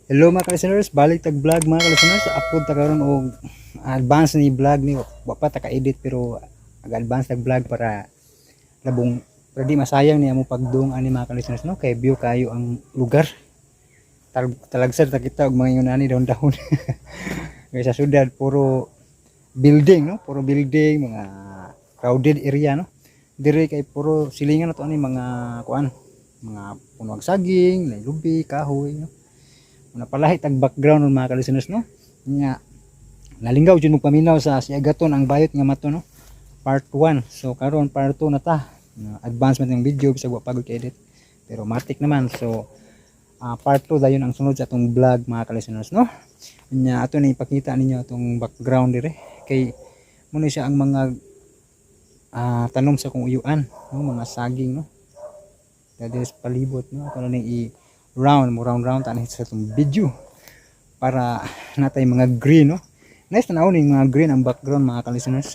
Hello, mga listeners, balik tag vlog, mga listeners. Upload ta karon og advance ni vlog ni, wa pa ta ka-edit pero ag-advance tag vlog para labong para di masayang niya mo pagdung ani, mga listeners, no, kay view kayo ang lugar. Talagsad ta kita og mga ingon ani dahon-dahon. Kay sa syudad puro building, no, puro building, mga crowded area, no. Dire kay puro silingan na to ani, mga kuan, mga puno og saging, lubi, kahoy, no. Una palahi tag background nun, mga ka-listeners, no. Nga nalinggaw jud mo paminaw sa Si Agaton ang Bayot nga Mato, no. Part 1. So karon part 2 na ta. Advancement ng video bisag wa pagod edit. Pero matik naman. So part 2 dayon ang sunod sa atong vlog, mga ka-listeners, no. Nya ato ni ipakita ninyo atong background dire kay muna siya ang mga tanom sa kong uyuan, no, mga saging, no. Dahil sa palibot, no, ato na ning i round mo, round round tani sa itong video para natay mga green, no. Nice tanaw ning mga green ang background, mga ka-listeners.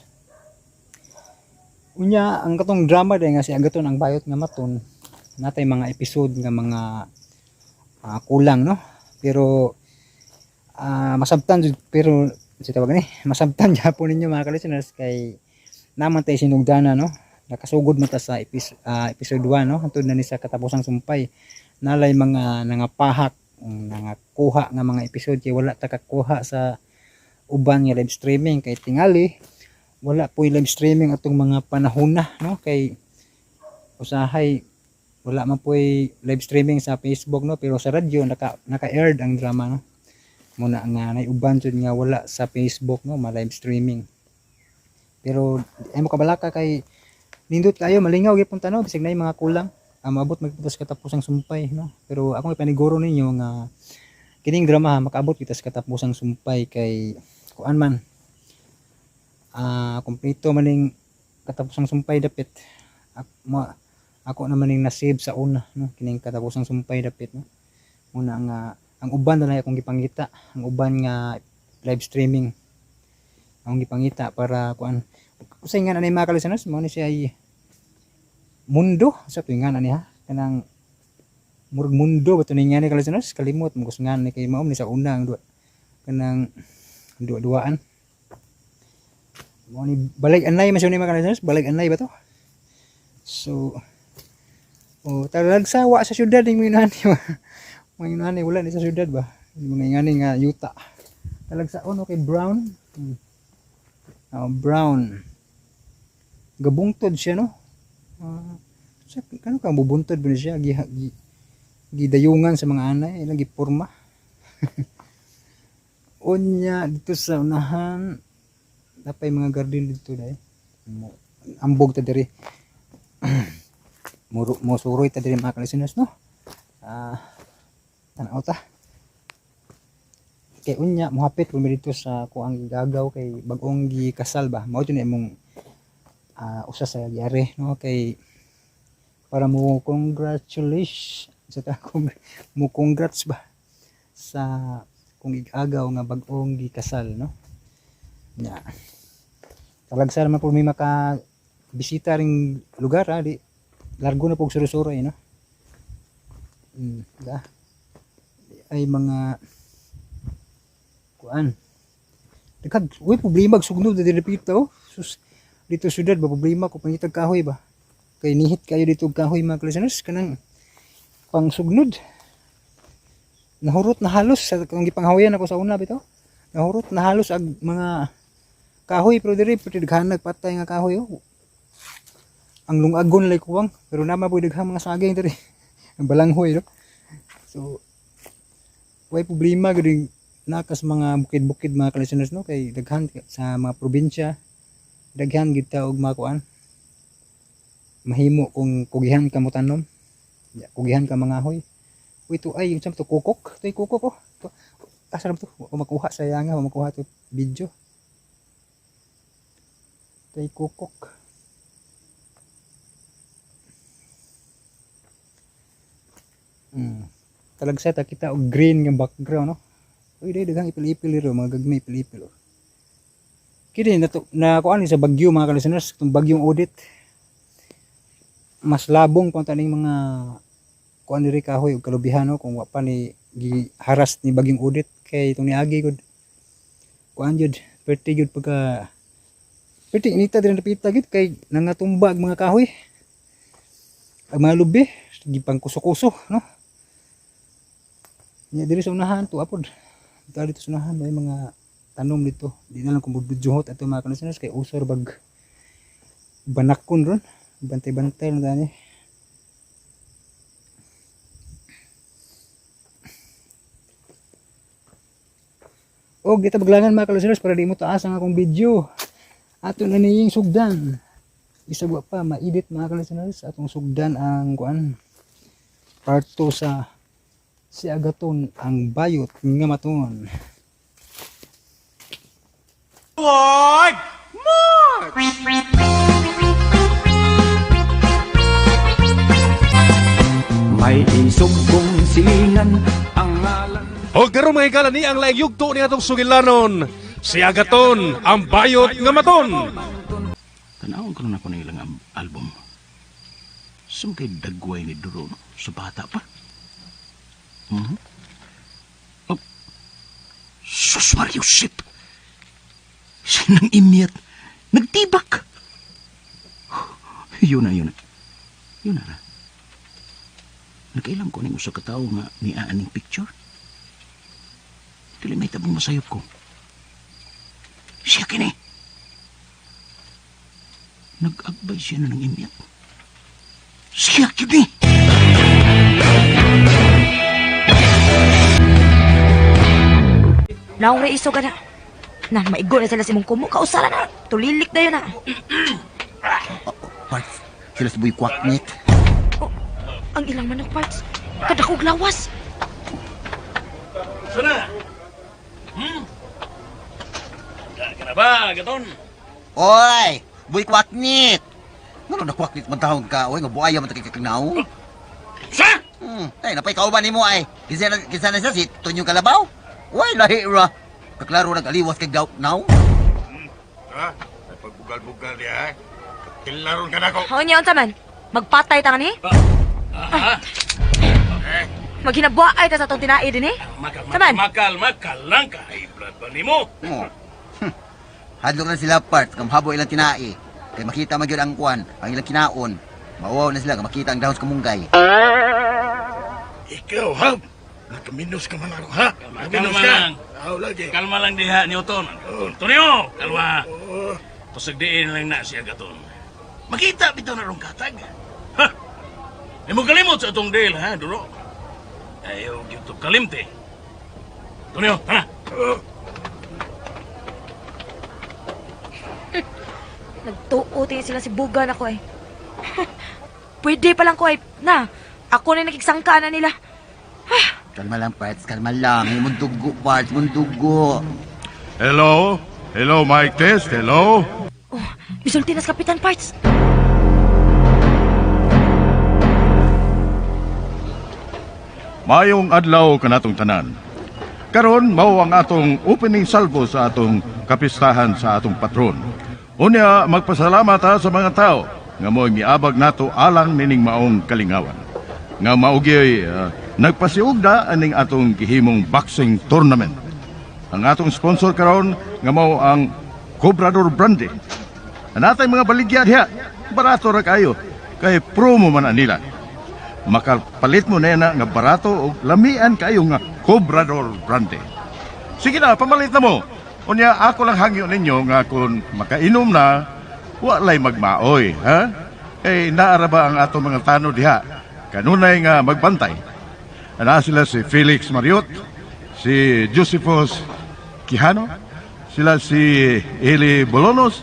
Unya ang katong drama day nga Si Agaton ang Bayot nga Maton, natay mga episode nga mga kulang, no, pero masabtan jud, pero sa tawag ni masabtan gyapon ninyo, mga ka-listeners, kay naman tay sinugdana, no. Nakasugod mo ta sa episode 1, no, hantod na ni sa Katapusang Sumpay. Nalay mga nangapahak, nangakuha nga mga episode kay wala ta kakuha sa uban nga live streaming kay tingali wala po'y live streaming atong mga panahon na, no, kay usahay wala man po'y live streaming sa Facebook, no, pero sa radyo naka-aired ang drama, no. Muna nga nay uban jud nga wala sa Facebook, no, ma live streaming, pero ay mo kabalaka kay nindot kayo, malingaw gyud tanaw bisag nay mga kulang. Maabot magpunta sa Katapusang Sumpay, no, pero ako ipaniguro ninyo nga kining drama makaabot kita sa Katapusang Sumpay kay kuan man, kumpleto maning Katapusang Sumpay dapit. Ako naman ning na-save sa una, no, kining Katapusang Sumpay dapit, no. Muna nga ang uban na lang akong gipangita, ang uban nga live streaming akong gipangita para kuan. Usay nga ani, mga ka-listeners, mao ni siya ay mundo sa tuwing nga ani ha, kanang murag mundo ba to ni nga ni, ka-listeners, kalimot mo nga ni kay mao ni sa una ang duwa kanang duwa-duwaan. Mao ni Balik Anay man siya ni, mga ka-listeners, Balik Anay ba to? So oh, talagsawa sa syudad ning mga inani, mga inani wala ni sa syudad ba, yung mga ingani nga yuta talagsaon. Okay, brown. Oh, brown, gabungtod siya, no. Sa kano ka bubuntod ba ni siya, gidayungan sa mga anay, ilang giporma. Unya dito sa unahan napay mga garden dito dai. Ambog ta diri, muro mo suroy ta diri, mga ka-listeners, no. Tanaw ta kay unya mohapit kami dito sa kuang gagaw kay bag-ong gikasal ba, mao jud na imong usa sa gyare, no, kay para mo congratulations sa ta mo congrats ba sa kung igagaw nga bag-ong gikasal, no. Nya talagsa naman po may maka bisita ring lugar ha, di largo na pog suro-suroy, no. Da ay mga kuan daghan, uy, problema og sugnod diri pito, oh. Sus, dito syudad ba, problema ko pangitag kahoy ba kay nihit kayo dito og kahoy, mga listeners, kanang pangsugnod nahurot na halos sa kung gipanghawayan ako sa una bitaw, nahurot na halos ag mga kahoy, pero diri pati daghan patay nga kahoy, oh. Ang lungagon lay kuwang, pero nama po daghang mga saging diri, ang balanghoy, no. So way problema gud nakas mga bukid-bukid, mga ka-listeners, no, kay daghan sa mga probinsya, daghan gid ta og mga kuan, mahimo kung kugihan ka mo tanom, ya, kugihan ka mangahoy. Uy, to ay yung to kukok to, ay kukok, oh to. Asa to o makuha sa yanga, o makuha to video to, ay kukok. Talagsa ta kita og green nga background, no. Uy, dai daghang ipil-ipil ro, mga gagmay ipil-ipil, oh. Kini na to na kuan sa bagyo, mga ka-listeners, itong Bagyong Odette. Mas labong pa taning mga kuan diri kahoy ug kalubihan, no, kung wa pa ni Giharas ni Bagyong Odette kay itong niagi gud. Kuan jud, perti jud pagka perti inita diri napita gid kay nangatumba ang mga kahoy. Ang mga lubi gipang kuso-kuso, no. Nya diri sa unahan to apod. Dito sa unahan may mga tanom dito. Di na lang kung budjuhot ato, mga ka-listeners, kay usor bag banakon ron. Bantay-bantay lang gani. Og dito baglangan, mga ka-listeners, para di mo taas ang akong video. Ato na niying sugdan. Isa wa pa ma-edit, mga ka-listeners, atong sugdan ang kuan, part 2 sa si Agaton ang bayot nga maton. Lord! March! May isumbong silingan ang ngalan. O karon, mga higala, ni ang laing yugto ni atong sugilanon. Si Agaton ang bayot nga maton. Tanawon ko na ako ng ilang album. Sum kay dagway ni Duro, no? Sa bata pa. Oh. Sus Mariusip! Sinang imyat. Nagtibak! Yun na, yun na. Yun na ra. Nakailang ko ning usa ka tawo nga niaaning picture. Dili may tabong masayop ko. Siya kini. Nag-agbay siya na ng imyat. Siya kini! Naong reiso ka na. Na, maigo na sila sa imong kumo. Kausara na. Tulilik na yun na. Parts, sila sa buy kwaknit. Oh, ang ilang manok, parts. Kadakog lawas. Sana! Ka na ba, Gaton? Oy! Buy kwaknit! Ngano na kwaknit man taon ka? Oy, nga buaya man ta kay kaknaw. Sa! Ay, napay kauban nimo ay. Kinsa na siya si Tonyo Kalabaw? Oy, lahi ra. Kaklaro nag-aliwas kay daw now. Ha? Ay pagbugal-bugal niya, ha? Kilaron ka na ko. Haon niya unsa man. Magpatay ta ni? Ah, Maghinabwaay ta sa atong tinai din eh. Makal, Taman. makal, makal lang ka. Ay, blood ba nimo? Oh. Hadlok na sila, parts, kamhabo ilang tinai. Kay makita man gyud ang kuan, ang ilang kinaon. Mauwaw na sila nga makita ang dahon sa kamunggay. Ikaw, ha? Nakaminos ka man ako, ha? Nakaminos Kalma ka. lang. Aw, lagi. Kalma lang diha ni Oton. Tonyo, kalma. Pasagdiin lang na siya, Gaton. Makita bitaw na rong katag. Ha? Imo kalimot sa atong deal, ha, Duro? Ayaw gyud to kalimte. Tonyo, tara. Nagtuo din sila si Bugan ako eh. Pwede pa lang ko eh. Na, ako na nakiksangka na nila. Kalma lang, parts, kalma lang. Hey, mundugo, parts, mundugo. Hello? Hello, mic test. Hello? Oh, misulti na sa Kapitan, parts. Mayong adlaw kanatong tanan. Karon mao ang atong opening salvo sa atong kapistahan sa atong patron. Unya magpasalamat ta sa mga tao nga mo'y miabag nato alang nining maong kalingawan. Nga mao gyud nagpasiugda aning atong gihimong boxing tournament. Ang atong sponsor karon nga mao ang Cobrador Brandy. Anatay mga baligya diha, barato ra kayo kay promo man anila. Makapalit mo na nga barato o lamian kayo nga Cobrador Brandy. Sige na, pamalit na mo. Unya, ako lang hangyo ninyo nga kung makainom na, walay magmaoy, ha? Eh, naara ba ang atong mga tano diha? Kanunay nga magbantay. Ana sila si Felix Mariot, si Josephus Quijano, sila si Eli Bolonos,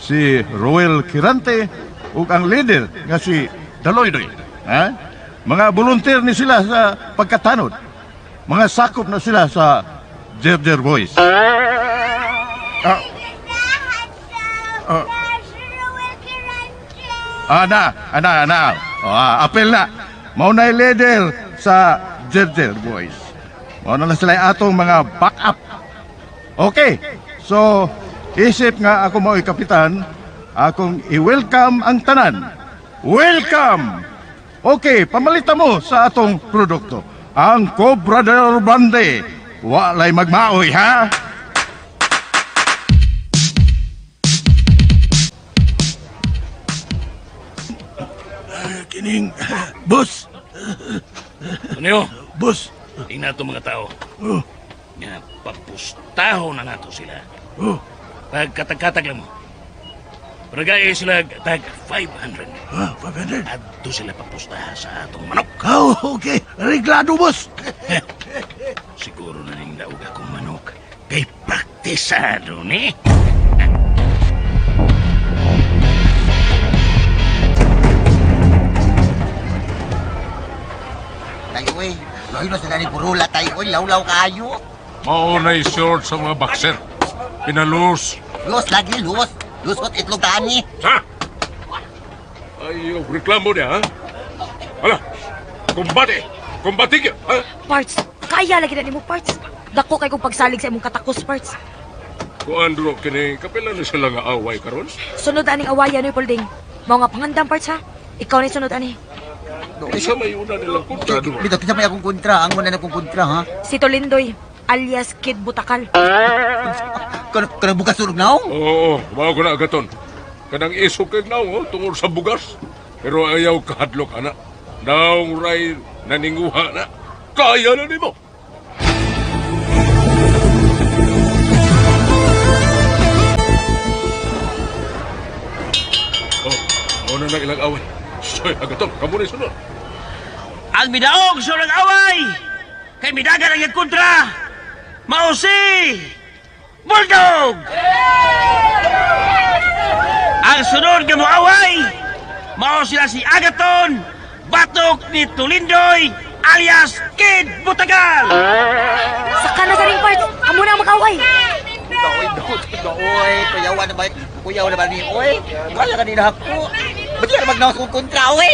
si Roel Quirante, ug ang leader nga si Daloydoy. Ha? Mga volunteer ni sila sa pagkatanod. Mga sakop na sila sa Jerjer Boys. Ah. Ah. Ana, ana, ana. Oh, apel na. Mao na leader sa Jerjer Boys. Mao na lang sila yung atong mga backup. Okay. So, isip nga ako mao'y kapitan, akong i-welcome ang tanan. Welcome! Okay, pamalita mo sa atong produkto. Ang Cobra del Bande. Walay magmaoy ha. Kining, boss. Tonyo, boss. Tingnan to mga tao. Oh. Nga, papustaho na nato sila. Oh. Pagkatag-katag lang mo. Paragay sila tag 500. Ah, 500. Adto sila papustaha sa atong manok. Oh, okay. Reglado, boss. Siguro na ning daog akong manok. Kay praktisado ni. Tayo eh. Layo na sila ni Purula tayo oy, lawlaw kayo. Maunay short sa mga boxer. Pinalus. Los lagi, los. Lusot itlog tani. Ha? Ay, reklamo niya, ha? Hala, kumbate! Kumbate ka, ha? Parts, kaya lagi na nimo parts. Dako kay kong pagsalig sa imong katakos parts. Kuan dro kini kapila na sila nga away karon. Sunod aning awayan oy Polding. Mao nga pangandam parts ha. Ikaw ni sunod ani. Isa may una nilang kontra dro. Bitaw kinsa may akong kontra, ang una na akong kontra ha. Si Tolindoy alias Kid Butakal. Kanang kanang bukas sunog naong. Oo, mao ko na agaton. Kanang isog kay naong oh, tungod sa bugas. Pero ayaw kahadlok ana. Naong ray naninguha na. Kaya na nimo. Oh, mao na nang ilang away. Soy, agaton, kamo na sunod. Ang midaog sa unang away! Kay midagan ang iyang kontra! Mao si Bulldog! Ang sunod nga moaway, mao sila si Agaton, batok ni Tulindoy, alias Kid Butagal! Saka na sa ring parts. Amo na ang makaway. Doy, doy, doy. Kuyawa na ba? Kuyawa na ba ni oy? Wala kanina ako. Ba't ka magnaos kong kontra oy?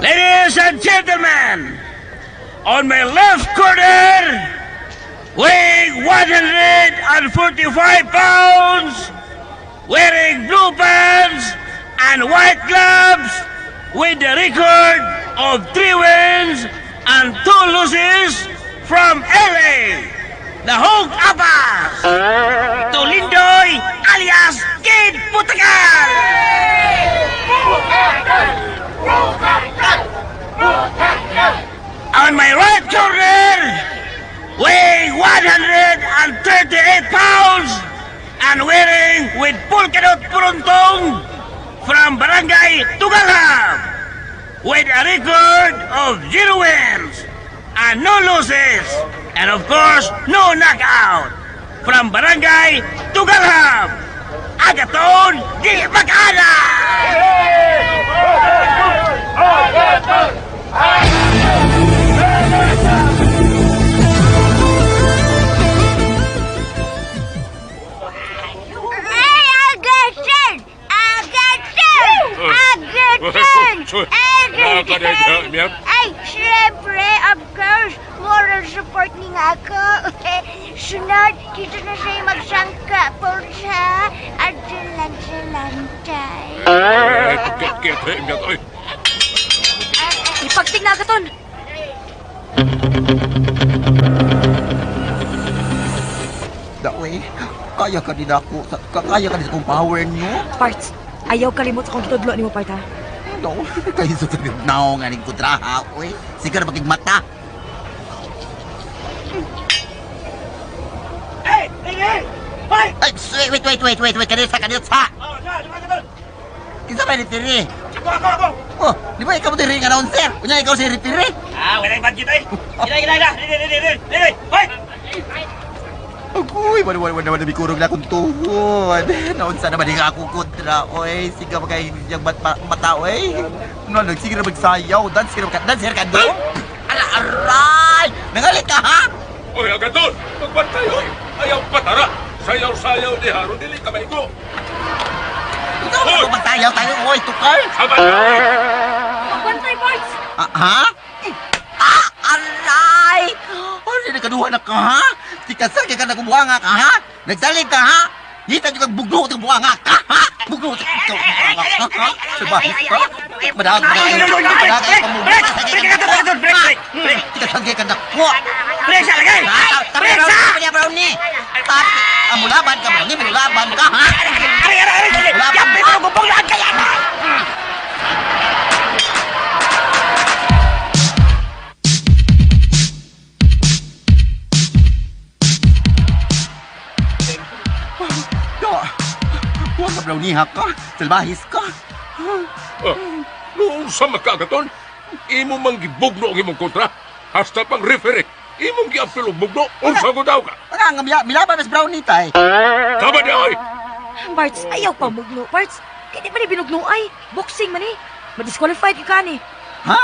Ladies and gentlemen, on my left corner, weighing 145 pounds, wearing blue pants and white gloves, with a record of 3 wins and 2 losses from LA, the Hulk Abbas, Tolindoy alias Kid Putagal! On my right corner, weighing 138 pounds and wearing with polka dot puruntong from Barangay Tugalham with a record of 0 wins and no losses and of course no knockout from Barangay Tugalham, Agaton Di Bacana! Ay, Agaton! Agaton! Agaton! Soy, nakakadaya, Miyat. Ay, syempre, of course, moral support ni nga ako. Sunod, dito na sa'yo magsangka, Porsa. Adelante-lantay. Ay, pagkakit, eh, Miyat, oy. Ipagting na agaton. Daoy, kaya ka din ako. Kaya ka din sa kong power niyo. Parts, ayaw kalimot sa akong gitudlo nimo part ha. No, kayo sa tabi naong aning kontra ha, oy. Sige na maging mata. Hey! Hey! Hey! Hey! Ay, wait, wait, wait, wait, wait, wait. Kanil sa, kanil sa. Oh, sa, sa, sa, Kinsa ba ni referee? Ako, ako, ako! Oh, di ba ikaw mo ring announcer? Unya ikaw si referee. Ah, wala yung budget eh! Ila, ila, ila! Dili, dili, dili! Dili! Hoy! Agoy, wala wala wala wala bikurog na akong tuhod. Naunsa na ba di nga akong kontra, oy. Sige magay yung mat, mata, oy. No, nagsigir na magsayaw. Dancer ka, dancer ka do. Ala, aray! Nangalit ka, ha? Oy, agaton, magbantay, oy. Ayaw patara. Sayaw-sayaw ni Haron, dili ka maigo. Ikaw ba magsayaw tayo, oy, tukar? Sama na, oy. Pagbantay parts. Ah, ha? Ah, aray! Ano nakaduha na ka, ha? Tikasal ka na kumuha nga ka, ha? Nagsalig ka, ha? Ngita jud kag bugno tong buanga ka, ha? Bugno ka buanga ka, ha? Salbahe ka. Madag, madag. Madag ay pamugno. Break, break, break. Tika ka nako. Break sa lagay. Break sa! Brownie! Tapi, ang mulaban ka, Brownie, mulaban ka, ha? Ari, ari, ari, sige. Laban. Yapi mo gubong lahat kaya. Yo, huwag ka, Brownie, ha ka? Salbahis ka? Ah, noon sa makaagaton, imo mang gibugno ang imong kontra. Hasta pang referee, imong giapil og bugno, unsa ko daw ka. Ano nga, milaban mas Brownie, tay. Tama di ay. Parts, ayaw pa mugno. Parts, kaya di man ni binugno ay. Boxing man eh. Ma-disqualified ka ni. Ha?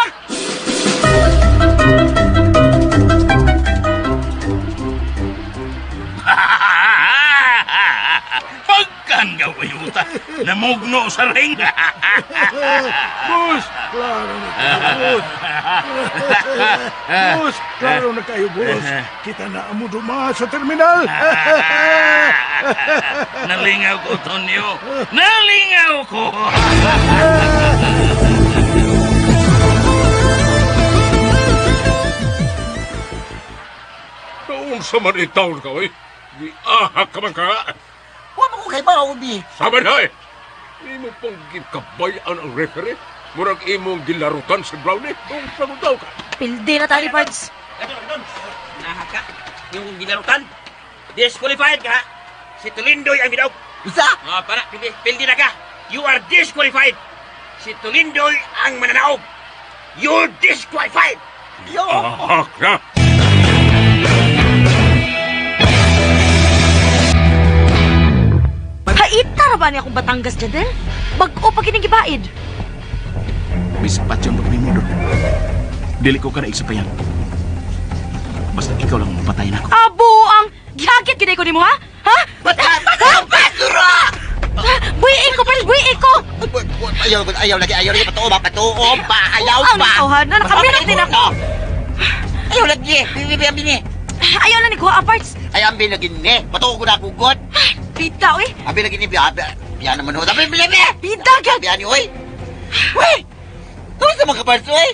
Pagkan gawayuta, namugno sa ring. Boss, klaro na kayo, boss. Boss, klaro na kayo, boss. Kita na amo duma sa terminal. Nalingaw ko, Tonyo. Nalingaw ko. Noon sa man itaon ka, oy. Giahak ka man ka nga. Huwag mo ko kay Brownie. Sama na eh. Imo pong gikabayan ang referee. Murag imong gilarutan si Brownie. Unsa ko daw ka. Pildi na tayo, Parts. Nahak ka? Yung gilarutan? Disqualified ka? Si Tulindoy ang bidaog. Usa? Ah, para, pildi, pildi na ka. You are disqualified. Si Tulindoy ang mananaog. You're disqualified. Yo! Ahak na. Haita ra ba niya akong Batangas, Jadel? Bag-o pa kining gibaid. May sapat yun pag nimo doon. Dili ko ka na isapayan. Basta ikaw lang ang mapatay na ako. Abo ang gihagit gid ko nimo ha? Ha? Basura! Buhi ko, Parts, buhi ko. Ayaw, ayaw lagi, ayaw lagi, patuo ba, patuo ba, ayaw Ang ba. tawhan na nakaminot din ako. Ayaw lagi, bibi, bibi, ni. Ayaw na ni kuha, Parts. Ay, ambi lagi ni, patuo ko na ako, god. Bida, oy. Ambi lagi ni, biya, biya, biya naman ho. Ambi, biya, biya. Bida, gyud. Biya ni, oy. Uy! Ano sa mga kaparso, oy?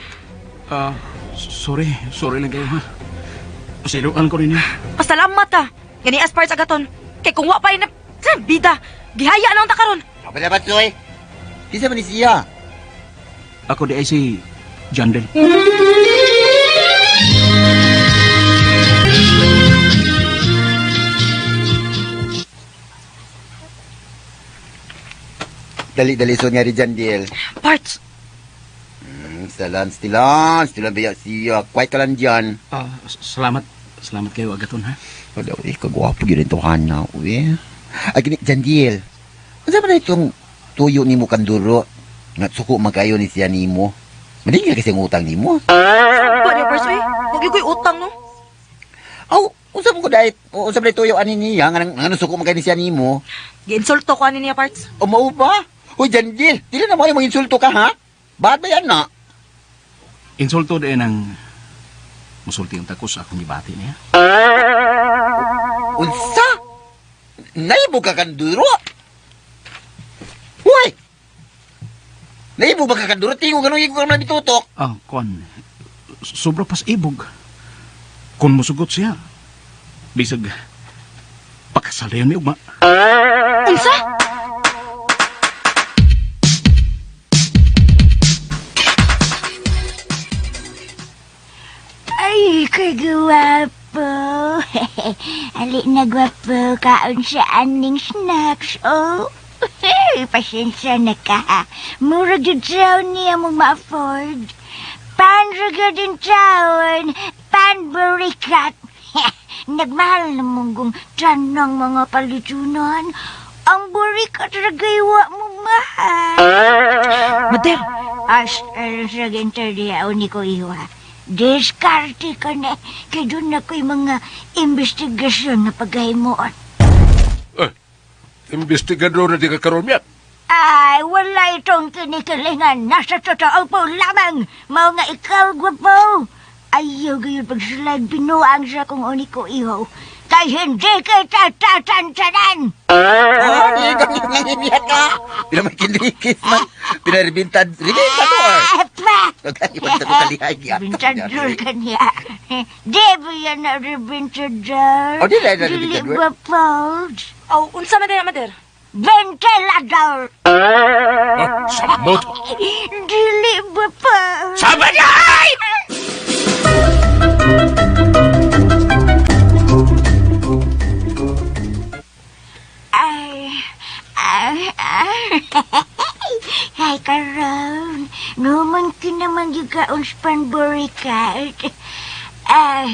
Ah, sorry. Sorry lang kayo ha. Pasiluan ko ninyo. Pasalamat ah. Gani as Parts agaton. Kay kung wa pa na bida. Gihaya na unta karon. Apa dapat, oy? Kinsa man ni siya? Ako di ay si Jandel. Dali-dali so nga rin dyan, Diel. Parts. Salan, stilan, stilan biya siya. Quiet ka lang dyan. Ah, salamat. Salamat kayo agaton ha. Wala, uy, kagwapo yun ito, Hana, uy. Ay, gini, Jandiel, ano ba na itong tuyo ni mo kanduro? Nga suko man kayo ni siya ni mo. Malinga kasi ang utang ni mo. Ba niya, Parts, oy. Huwag yung ko'y utang, no? Aw, unsa mo ko dahil, unsa ba tuyo ani niya, nga nga suko man kayo ni siya ni mo. Giinsulto ko ani niya, Parts. O mao ba? Uy, Jandiel, dili na mo kayo manginsulto ka, ha? Bakit ba yan na? Insulto din ang musulti ang takos sa akong gibati niya. Unsa? Naibo ka kanduro? Uy! Naibo ba ka kanduro? Tingo ganun, igo ka naman bitutok. Ah, kuan. Sobra pas ibog. Kung musugot siya, bisag pakasal na yun mi ugma. Unsa? Ay, kagwapo. Ali na gwapo, kaon sa aning snacks, oh. Pasensya na ka. Mura jud taon niya mong ma-afford. Pan din taon, pan burikat. Nagmahal na mong tanang mga palitunan. Ang burikat ragaywa mo mahal. Mader, As, alam sa ginter diya, ni ko iwa. Diskarte ka na. Kaya doon na ko'y mga investigasyon na paghahimuon. Eh, investigador na di ka karon miya. Ay, wala itong kinikilingan. Nasa totoo po lamang. Mao nga ikaw, gwapo. Ayaw gayon pagsulay, binuang siya kung uni ko iho. Kay hindi kita tatantanan. Ay, ikaw yung nangimiyat ka. Pila may kinikis man. Pinaribintad. Ribintador. Ah, pa! Kagaliwan sa kalihay. Bintador ka niya. Di ba yan na rebintador? Oh, di na na Dili rebintador. ba, Paul? Aw, unsa man din mader? Ventilador! Ah, samot. Dili ba, Paul? Sama niya! Ay! Ay, ay, ay. Ay, karon. Numan kinaman yung kaon spanburikat. Ay,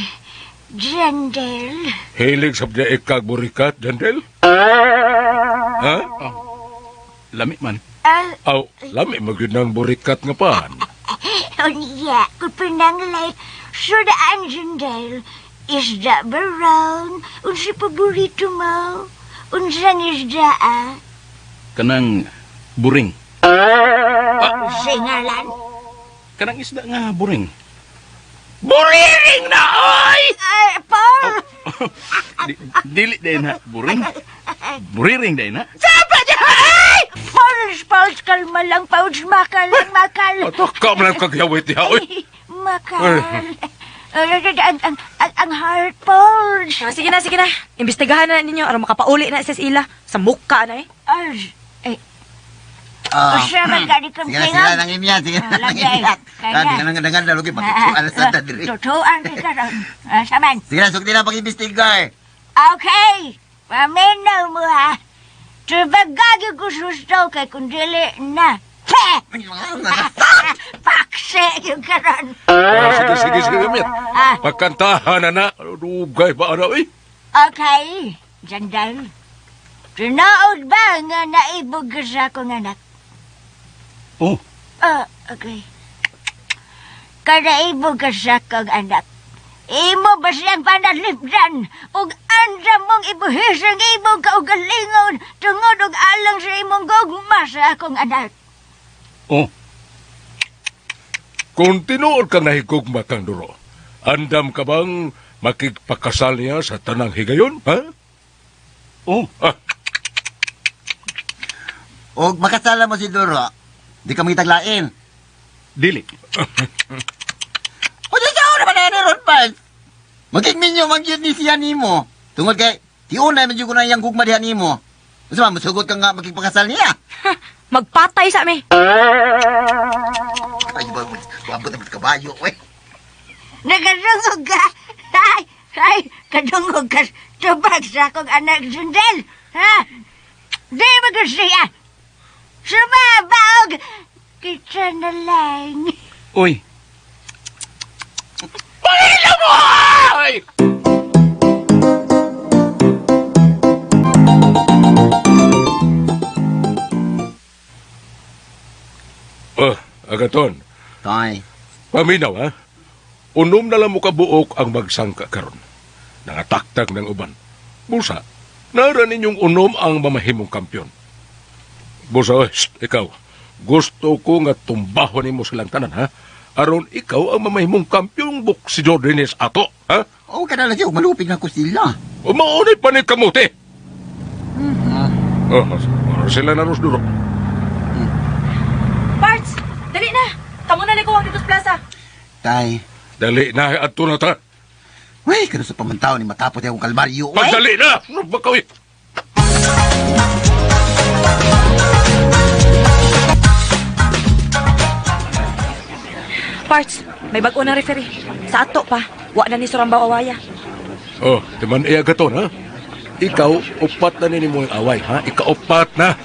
Jendel. Hilig sa niya ikag burikat, Jandel? Ha? Lami man. Ay, Aw, lami magyud ng burikat nga pan. unya, kung pinanglay, sudaan, Jendel. Isda ba round? Unsa paborito mo? Unsang isda, ah? Kanang buring. Singalan? Kanang isda nga buring. Buriring na, oy! Ay, Paul! Dili din na buring. Buriring din na. Sama niya! Ay! Paul, Paul, kalma lang, Paul. Makal lang, makal. Ato, ka man ang kagyawit niya, oy. Makal. Ang heart, Paul. Ah, sige na, sige na. Imbestigahan na ninyo aron makapauli na sa ila. Sa mukha na eh. Ay, ay, Ah. Usa man ka ni kang Sige na, sige na, nangimiyat. Sige na, Ah, lagay. nangimiyat. Kaya. Ah, di ka nang dangan na, lugi. Pagkaksuan na sa tadiri. Tutuan kay karon. Ah, saman. Sige na, sugdi na pag-imbestigar. Okay. Paminaw mo ha. Tubagagi ko susto kay kundili na. Pe! Pakse yung karon. Ah, sige, sige, sige, Mit. Ah. Pagkantahan na na. Dugay ba na, oy? Okay. Jandal. Tinaod ba nga naibog ka sa akong anak? Oh, Ah, okay. Kanaibog ka sa akong anak. Imo ba siyang panalipdan? Ug andam mong ibuhis ang imong kaugalingon tungod og alang sa imong gugma sa akong anak. oh. Kung tinuod kang nahigugma kang duro, andam ka bang makigpakasal niya sa tanang higayon, ha? Oh, Ah, Og makasala mo si Duro, di ka mangitaglain. dili. O di sa naman na ni Ron Parts. Maging minyo man gyud ni siya nimo. Tungod kay tiunay man jud ko na iyang gugma diha nimo. Unsa man musugot ka nga makigpakasal niya? Magpatay sa mi. Ay ba wabot ang kabayo we. Nakadungog ka! Ay, ay, kadungog ka! Tubag sa akong anak, Sundel! Ha? Di mo ko siya! Sumabog! Kita na lang. Uy, Pangila mo! Ay! oh, agaton. Tay. Paminaw, ha? Unom na lang mo kabuok ang magsangka karon. Nangataktak ng uban. Busa, nara ninyong unom ang mamahimong kampyon. Busa, oy, shh, ikaw. Gusto ko nga tumbahon nimo silang tanan, ha? Aron ikaw ang mamahimong kampyong boksidor dinis ato, ha? O kada lang siya malupig na ko sila. Umaunay pa ni kamuti. Oh, sila na duro. Parts, dali na. Kamo na liko ang dito sa plaza. Tay. Dali na, adto na ta. Wey, kano sa pamantaw ni matapos akong kalbaryo. Wey. Pagdali na! Ano ba ka, oy? Parts, may bag-o na referee. Sa ato pa. Wa na ni Surambaw Awaya. Oh, timan iya gaton, ha? Ikaw, upat na nimo ang away, ha? Ikaw upat na.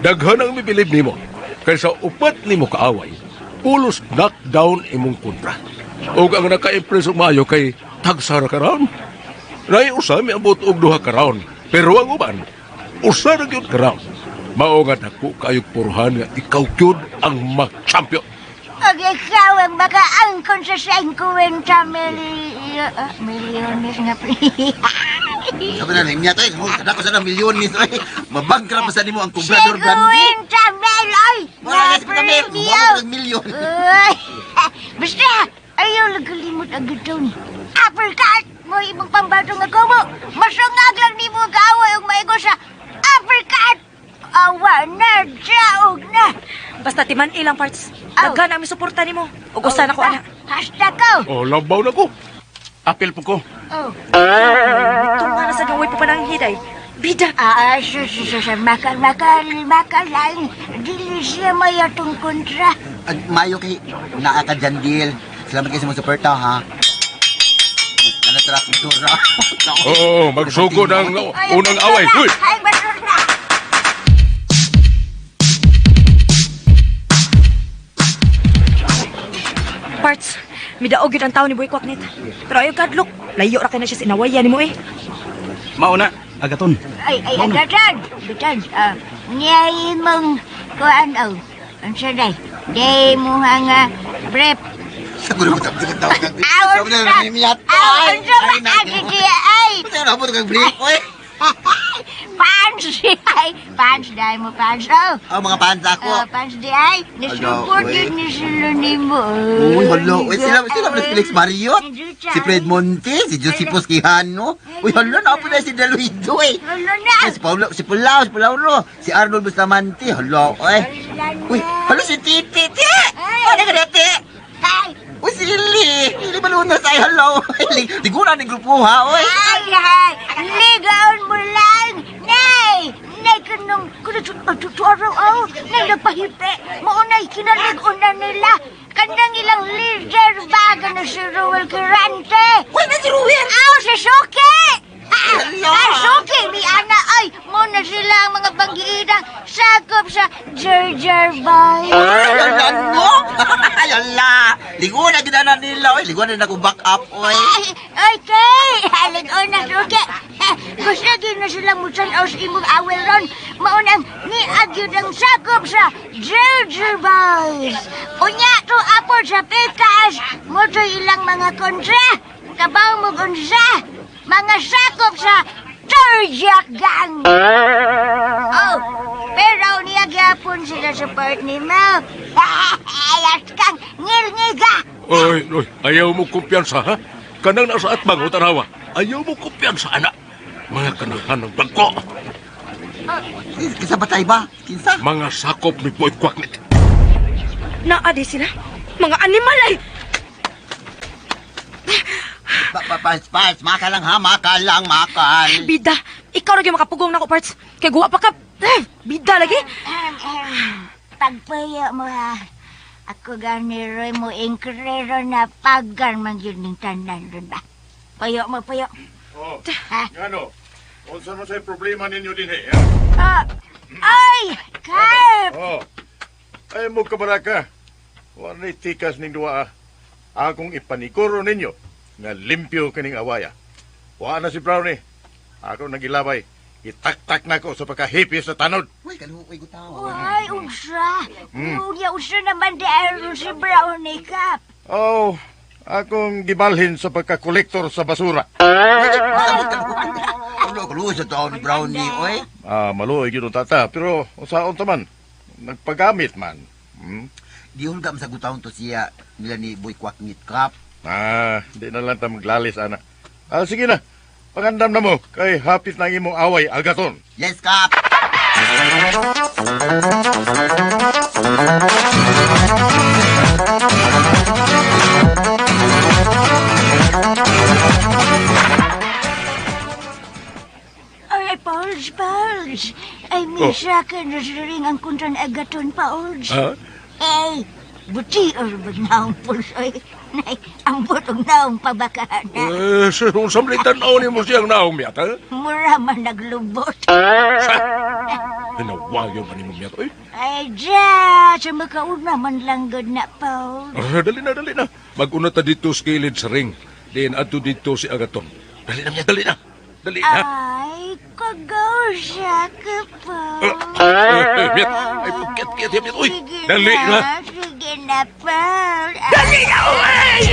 Daghan ang mibilib nimo. Kaysa upat nimo kaaway, pulos knockdown imong kontra. Ug ang naka-impress og maayo kay tagsara ka round. Nay usa miabot og duha ka round, pero ang uban usa ra gyud ka round. Mao nga dako kaayog puruhan nga ikaw gyud ang mag-champion. Ug ikaw ang makaangkon sa 50 milyones nga pre. Sabi na nangimiyat ay, mo kada ko sa milyon ni oy. Mabangkra pa sa nimo ang kubrador brandy. 50 mil, oy! Wala na sa mil, Nga mo milyon. Uy! Basta, ayaw lang kalimot ang giton. Uppercut! Mo imong pambato nga kumo. Basta timan ilang parts. Daghan ang misuporta nimo. Ug usa na ko ana. Hasta ko. Oh, labaw na ko. Apil po ko. Oh. Tunga na sa gaway pa pananghid ay. Bida. Ah, makal, makal, makal lang. Dili siya may atong kontra. Ag mayo kay naa ka dyan, Dil. Salamat kayo sa mga suporta, ha? Ano tra kultura? Oo, magsugod ang Ay, unang away. basura! Uy! Ay, basura! Parts, midaog yun ang tao ni Boy Kwaknit. Pero ayaw kadlok. Layo ra kay na siya sa inawayan nimo eh. Mauna, Agaton. Ay, ay, agatan! Agatan, ah, niyay mong kuan, oh. Ang sanay, day mo nga brief. Siguro mo tapos ka tawag. Aw, Sabi na namimiyat. Aw, unsa ba agi diya, ay? Sabi na mo kang brief, oy. Pants, ay. Pants, day mo pants, oh. Oh, mga fans ako. Ah, pants di ay. Nisupport Hala, yun ni sila ni mo. Uy, hala. Uy, sila, sila si Felix Mariot. Si Fred Monte, si Joseph Quijano. Uy, hala, naapo na si Deluido, eh. Hala na. Ay, si Paulo, si Pulao, si Pulauro, si Arnold Bustamante, hala, oy. Uy, hala si Titi, ti! Ano ka na, ti? Ay, Uy, si Ili! Ili Malunas, ay, hala, oy. Liguna ng grupo, ha, oy. ay, ay. Ligaon mo lang. Nay! Nay, kanong, kanong, tutuaro, oh. Nay, nagpahipe. Maunay, kinalig-una nila. Kanang ilang leader ba na si Ruel Quirante? Uy, na si Ruel! Aw, si Suki! Hala! Ah, Suki, mi ana ay, muna sila ang mga banggiirang sakop sa Jerjer Boy. Ay, hala, no! Ay, hala! Liguna, gina na nila, oy. Liguna na akong back up, oy. Ay, okay! Halig-on na, Suki. Gusto gyud na silang mutan-aw sa imong awel ron. Maunang niagyud ang sakop sa Jerjer Boys. Unya to apod sa Pikas, mo ilang mga kontra. Kabaw mo unsa, mga sakop sa Turjak Gang. Oh, pero niya gyapon sila sa part ni Mo. Ayas kang ngilngiga. Oy, oy, ayaw mo kumpiyansa, ha? Kanang nasa atbang o tanawa. Ayaw mo kumpiyansa, anak. Mga kanahan ng bangko. Kinsa ba tayo ba? Kinsa? Mga sakop ni Boy Kwaknit. Naa di sila. Mga animal ay. Pa, pa, pals, pals, maka lang ha, maka lang, makal. Bida, ikaw ra gyud makapugong nako parts. Kay guwa pa ka. Eh, bida lagi. Ahem, ahem. Pagpayo mo ha. Ako gani Roy mo inkrero na pagan man yun ning tanan ron ba. Payo mo, payo. Oh, Ha? ngano? Unsa man say problema ninyo dinhi, Ah, ay! Carp! Oh. Ay mo kabaraka. Wa ni tikas ning duwa. Ah. Akong ipanikuro ninyo nga limpyo kining awaya. Wa na si Brownie. Ako nagilabay. Itaktak na ko sa pagkahipi sa tanod. Uy, kaluoy ko tao. Ay, unsa. Unya, unsa naman di aron si Brownie Cup. Oh, akong gibalhin sa pagkakolektor sa basura. Kaluoy, kaluoy sa tao ni Brownie, oy. Ah, maluoy gyud ang tata, pero unsaon ta man? Nagpagamit man. Di hulga sa gutawon to siya nila ni Boy Kwaknit Cup. Ah, di na lang ta maglalis ana. Ah, sige na. Pangandam na mo kay hapit na ang imong away agaton. Yes, Kap! Ay, Pauls, Pauls. Ay, misa ka na sa ring ang kontra ni Agaton, Pauls. Ha? Ay, buti or naong puls, oy. Nay, ambot og naong pabakahan na. Eh, sir, unsam tanaw ni mo siyang naong miyat, ha? Mura man naglubot. Sa! Hinawayo man ni mo miyat, oy. Ay, dya, sa makauna man lang gud na, Pauls. Ah, dali na, dali na. Mag-una ta dito sa kilid sa ring. Diin adto dito si Agaton. Dali na, miyat, dali na. Dali na. Ay, kagaw siya ka, Pauls. Eh, miyat, ay, pagkit-kit, miyat, uy. Sige Dali na. Sige na, Paul. Dali na, uy!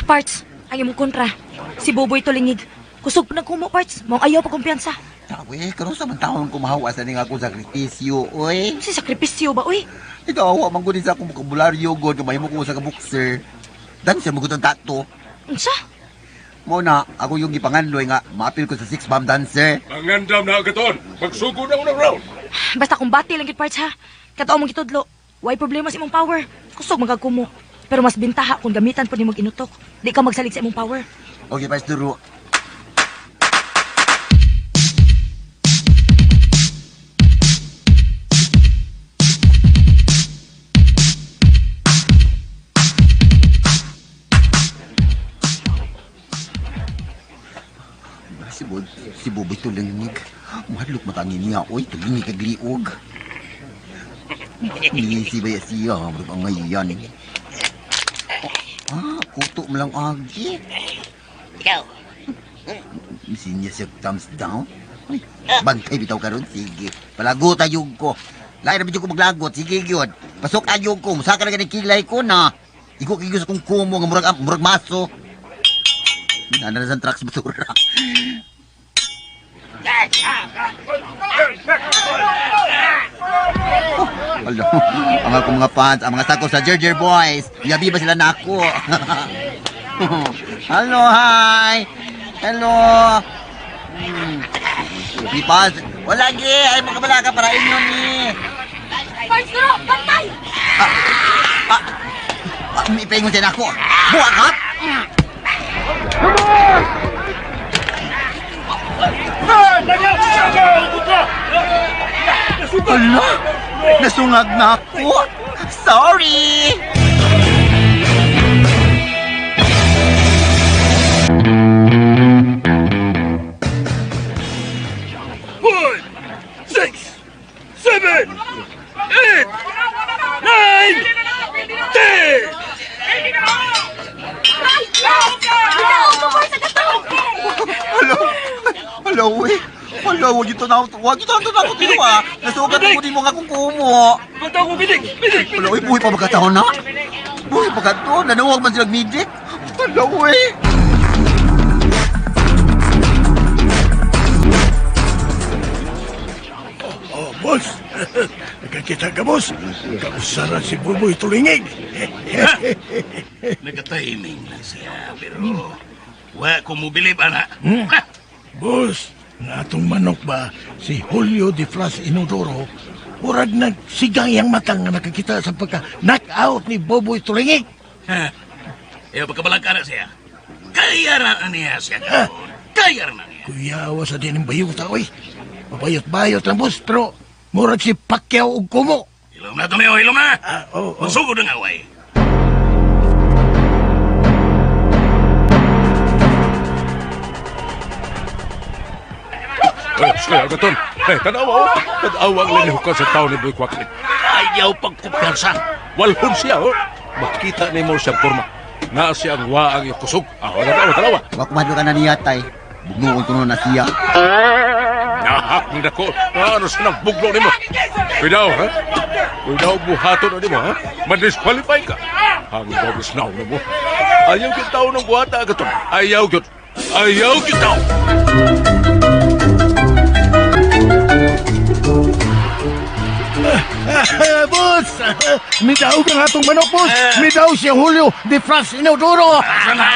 Parts, ang imong kontra. Si Boboy Tulingig. Kusog pa nagkumo parts. Mong ayaw pa kumpiyansa. Tawe, karon sa man taon kumahawa sa ning ako sakripisyo, oy. Si sakripisyo ba uy? Ikaw, awa man gud sa akong bokabularyo god, kamahimo ko sa ka boxer. Dan siya magutang tato. Unsa? Mo na, ako yung gipanganloy nga maapil ko sa six bomb dancer. Mangandam na agaton. Magsugod na unang round. Basta kumbati lang gid parts ha. Katuo mong gitudlo. Way problema sa imong power. Kusog magagkumo. Pero mas bintaha kung gamitan po nimong inutok. Di ka magsalig sa imong power. Okay, Parts Duro. Si Bob, si Boboy tulingig. Mahadlok matangin niya. Oy, tulingig kag liog. Ni si Baya siya, murag ang ngayon. Ah, kuto mo lang agi. Ikaw. Sinya siya thumbs down. Ay, bantay bitaw karon sige. Palagot ayog ko. Lain na ko maglagot, sige gyud. Pasok ayog ko, musaka na ganing kilay ko na. Igo kay sa kong kumo nga murag murag maso. Nana na sa trucks basura. Alo, ang akong mga fans, ang mga sako sa Jerjer Boys. Yabi ba sila nako? Hello, hi. Hello. Pipas. Wala gi, ay mga balaka para inyo ni. Parts Duro, bantay! Ah, ipaingon siya nako. Buwa ka? Ala, nasungag na ako. Sorry. Five, six, seven, eight, nine, 10! Bitaw ko parts sa Hello. Hello, eh. Hello, wag ito na wag ito na ako tiyo ah. Nasugat ko din mo nga kung kumo. Bataw ko, bidig! Bidig! Hello, eh, buhay pa ba ka na? Buhay pa ka to? Nanawag man silang midik. Hello, eh. Oh, boss. Nakakita ka, boss. Kausara si Buboy Tulingig. Nagka-timing lang siya, pero wa ko mo bilib, ana. Ha! Boss, na atong manok ba si Julio de Flas Inodoro, murag nagsigang iyang matang nga nakakita sa pagka knockout ni Boboy Tulingig. Ha! Iyo, pagkabalag na siya. Kaya na niya siya karon. Kaya na niya. Kuyawa sa din ng bayuta, oy. Mabayot-bayot lang, boss, pero murag si Pacquiao og kumo. Ilom na, Tonyo, ilom na! Ah, oh, oh. Masugod ang away. Eh, sige, agaton. Eh, tanawa, oh. Tanawa ang linihukan sa tao ni Boy Kwaklit. Ayaw pagkumpiyansa. Walhon siya, oh. Makita ni mo siyang forma. Na siya ang waang kusog. Ah, tanawa, tanawa. Wa kumado ka na niya, tay. Bugnuon ko na siya. Nahak ni dako. Ano sa nang buglo nimo? Cuidado, ha? Cuidado buhaton na nimo, ha? Ma-disqualify ka. Ang bogos na mo. Ayaw gyud tao ng buhata agaton. Ayaw gyud. Ayaw gyud tao. Boss! Midaog ang atong manok, boss! Midaog si Julio de Flas Inodoro! Asa na?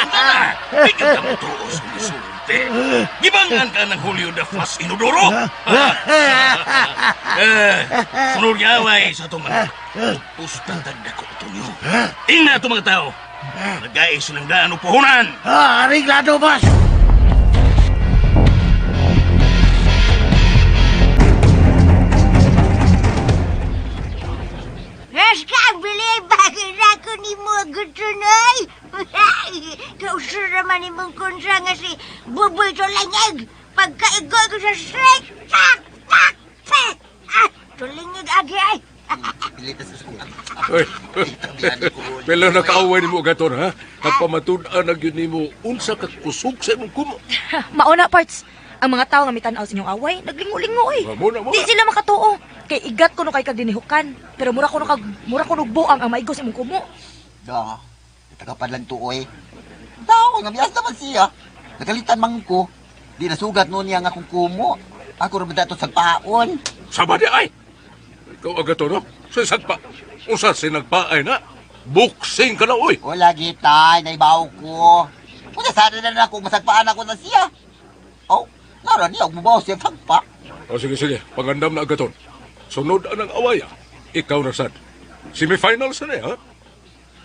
Di ka mo tuos kung isulti. Gibangan ka ng Julio de Flas Inodoro. Eh, sunod nga away sa itong manok. Pusta tagdako, Tonyo. Ingna itong mga tao. Nagay silang daan o puhunan. Ah, ariglado, boss! Ras ka ang bilib, bakit na ko ni mo gutunoy? Kausura man imong kontra nga si Buboy Tulingig. Pagkaigoy ko sa strike, tak, tak, tak. Ah, Tulingig agi ay. Uy, Pero nakaaway nimo agaton, ha? Nagpamatud-an na gyud nimo unsa ka kusog sa imong kumo. Mauna parts. Ang mga tao nga mitan-aw sa inyong away, naglingo-lingo eh. Muna, muna. Di sila makatuo. Kay igat ko no kay kag dinihukan. Pero mura ko no kag mura ko nog buang ang maigo sa imong kumo. Da, tagapad lang tuoy. Tao, nga miyas naman siya. Nagalitan man ko. Di nasugat noon niya nga akong kumo. Ako rin ba dato sa paon? Sama di ay. Ikaw agaton, no? Sa sagpa. Unsa sinagpaay na? Boxing ka na, oy. O lagi tay, naibaw ko. Kunya sana na na ako masagpaan ako na siya. Oh, nara niya og mubaw siya tagpa. O sige, sige. Pangandam na Agaton. Sunod ang away, ah. Ikaw na sad. Semifinals na eh, ha?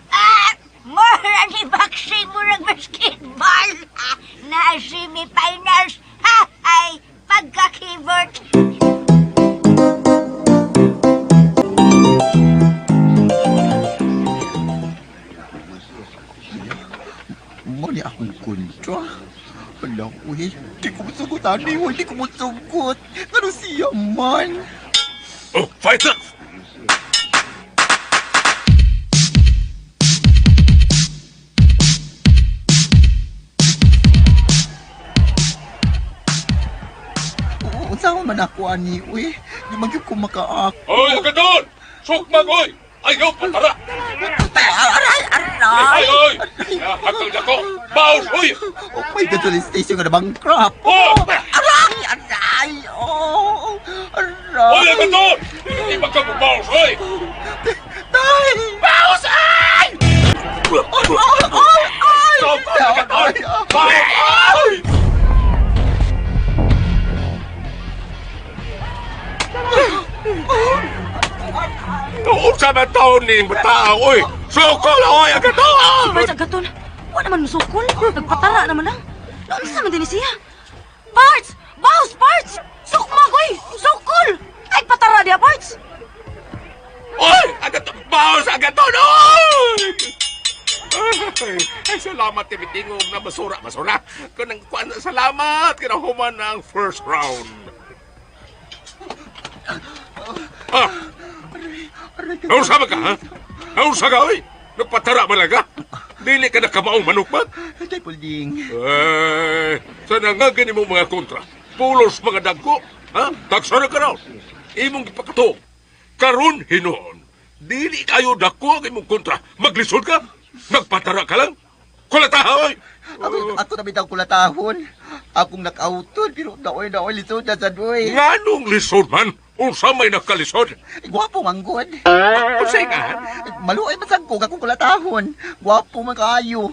Ah, mura ni boxing, murag basketball. Ah, na semifinals. Ha, ay, pagka-keyboard. Mo ni akong kontra. Hala, uy, di ko musugot, ani, uy, di ko musugot. Ano siya man? Oh, fight na! Unsa man ako ani, uy? Di man gyud ko makaak. Oy, Agaton! Sukmag, oy! Ayaw, patara! Aray, aray! Ay, oy! Hakal dako! Baos, oy! Oh my God, police station nga na bankrupt. Oh! Aray, aray! Oh! Aray! Oy, Agaton! Hindi ba ka mubaos, oy? Tay! Baos, ay! Oh, oh, oh, ay! Sukmag, Agaton! Baos, ay! Unsa ba taon ni tao, oy? Sukol, oy, Agaton! Si Parts Agaton, wa naman musukol. Nagpatara naman lang. Naunsa man din siya. Parts! Boss! Parts! Sukmag, oy! Sukol! Ay, patara diya, Parts! Oy! Agaton! Baos, Agaton! Oy! Ay, ay, salamat, timitingog na basura. Basura! Kanang kuan, salamat! Kinahuman ang first round. Ah! Nausa ba ka, ha? Nausa ka, oy! Nagpatara ba lang ka? Dili ka na kamaong manukmat? Tay, Pulding. Eh, sa nangagani mo mga kontra, pulos mga dagko, ha? Taksa na ka raw. Imong gipakatuo. Karon hinuon, dili kayo dako ang imong kontra. Maglisod ka? Nagpatara ka lang? Kulataha, oy! Ako na bitaw kulatahon. Akong nakauton, pero daoy daoy lisod na sa doy. Nganong lisod man? Unsa may nakalisod? Gwapo man gud. Unsay ka? Maluoy man sad ko akong kulatahon. Gwapo man kaayo.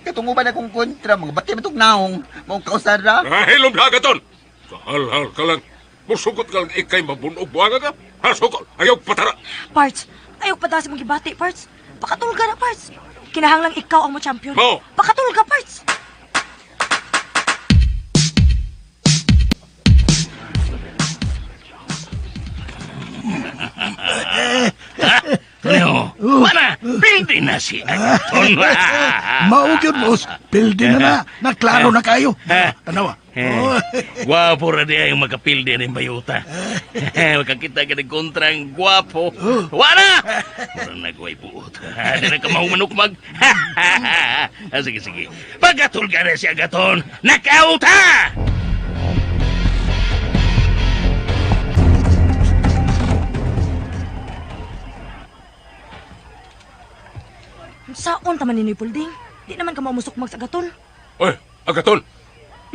Katunguban akong kontra, mga bati man tong naong. Maong kausara. Nahilom na agaton. Kahalhal ka lang. Musugot ka lang ikay mabunog buwanga ka. Ha, sukol. Ayaw patara. Parts, ayaw pa sa mong gibati, Parts. Pakatulga na, Parts. Kinahanglang ikaw ang mo champion. No. Pakatulga, Parts. Antonio, wala, pildi na si Agaton. Mao gyud, boss. Pildi na na. Naklaro na kayo. Tanawa. Oh. Gwapo ra diya yung makapildi ng bayuta. Makakita ka ng kontrang gwapo. Wala! Wala nagway buot. Di na ka mahumanukmag. Sige, sige. Pagkatulga na si Agaton, knockout ha! Saon taman ni Pulding? Di naman ka mamusukmag sa Agaton. Oy, Agaton.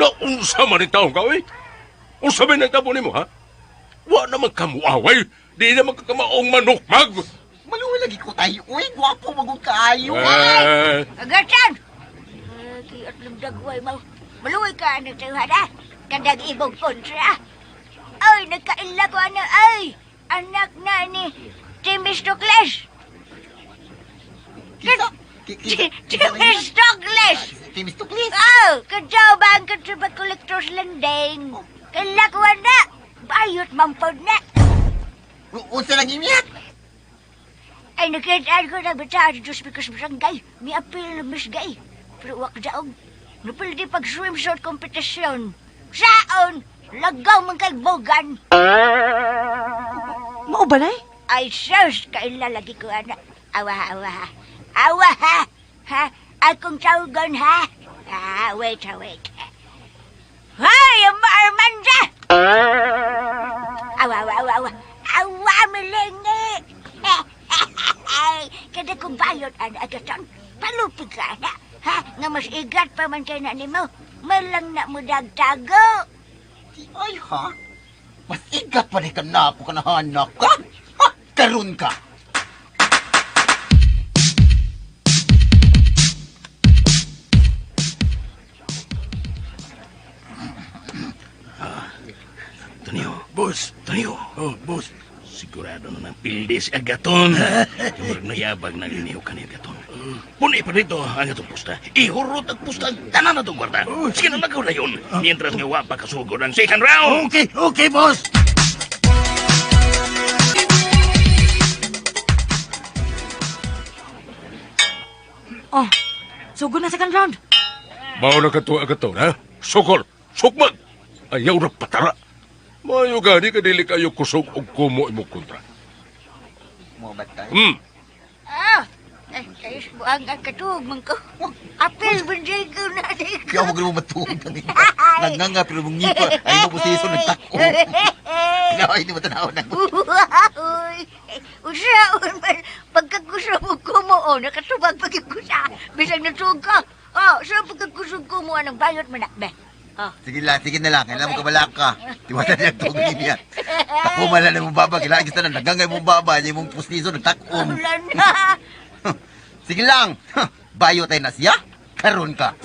Naunsa man ang taong ka, oy? Unsa man ang tabo nimo, ha? Wa naman ka muaway. Di naman ka kamaong manukmag. Maluoy lagi ko tayo. Uy, gwapo magud kaayo. Eh, Agatan! Kiyot lang dagway mo. Maluoy ka ano tayo, ha? Kandag ibog kontra. Ay, nagkaila ko ano, ay! Anak na ni Timistocles! Kisa, Timistocles! Timistocles. Oh, kadyaw ba ang kontra collectors landing? Kaila ko na! Bayot mampod na! Unsa lang imiyat? Ay, nakitaan ko na bata at Diyos because barangay. May appeal na misgay. Pero wak daog. Napildi pag swimsuit competition. Saon! Lagaw man kay bogan. Mao ba, Nay? Ay, sus! Kaila lagi ko, ana. Awa, awa, ha. Awa, ha! Ha? Akong tawagan, ha? Ah, wait, ha, wait. Hay, Armanda! Awa, awa, awa, awa. Awa, milingi! Kada kong bayot, ana, agatan. Palupig ka, ana. Ha? Nga mas igat pa man kay na nimo. Malang na mo dagtago. Ay ha? Mas igat pa ni ka na ako ka nahanak ka? Ha? Karon ka. Tonyo. Boss. Tonyo. Oh, boss. Sigurado na ng pildi si Agaton. Murag nayabag na liniw ka ni Agaton. Puni pa dito ang atong pusta. Ihurot ang pusta ang tanan na itong kwarta. Sige na lagaw na yun. Mientras nga wa pa kasugod ang second round. Okay, okay, boss. Oh, sugod na second round. Mao na ka to, Agaton, ha? Sukol, sukmag! Ayaw na patara. Mayo gani ka dili kayo kusog og kumo imong kontra. Mo batay. Ah, ay, ayos buang ang katuog man ko. Apil, banjay ko na di ko. Kaya mo matuog ang Nanganga pero mong ngipa. Ay mo posiso nagtako. Ay, hindi mo tanaw na. Uy, usaon man, pagkakusog mo kumo, oh, nakatubag pagkakusa. Bisag natuog ka. Oh, so pagkakusog ko mo, anong bayot man na, be. Oh. Sige lang, sige na lang. Kailangan mo kabalak ka. Tiwala niya tuog niya. Tako man lang mong baba. Kailangan kita na nagangay mong baba. Hindi mong pustiso nagtakom. Wala na. Sige lang. Bayo tayo na siya. Karon ka.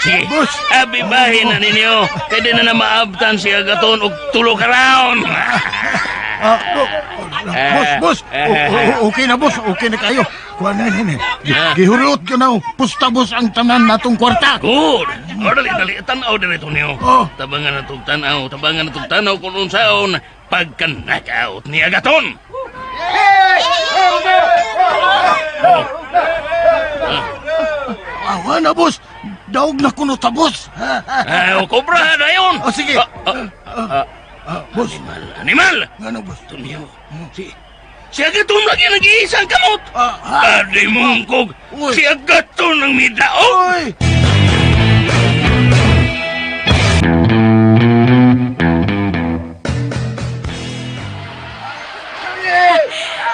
Sige, abibahin na ninyo. Kaya di na na maabtan si Agaton og tulo ka round. Ah, boss, boss. Okay na, boss. Okay na kayo. Kuha na yun eh. Gihurot ko na. Pusta, boss, ang tanan natong kwarta. Good. O, dali, dali. Tanaw dali ito niyo. Oh. Tabangan na itong tanaw. Tabangan na itong tanaw kung unsaon pagka-knockout ni Agaton. Awa na, boss. Daog na kuno ta, boss. Ay, o, kobra na yun. Oh, sige. Ah, Ah, boss. Animal, animal. Ano, boss? Tonyo, si Agaton lagi nag-iisang kamot. Ah, Adi mong kog. Uy. Si Agaton ang midaog. Oy!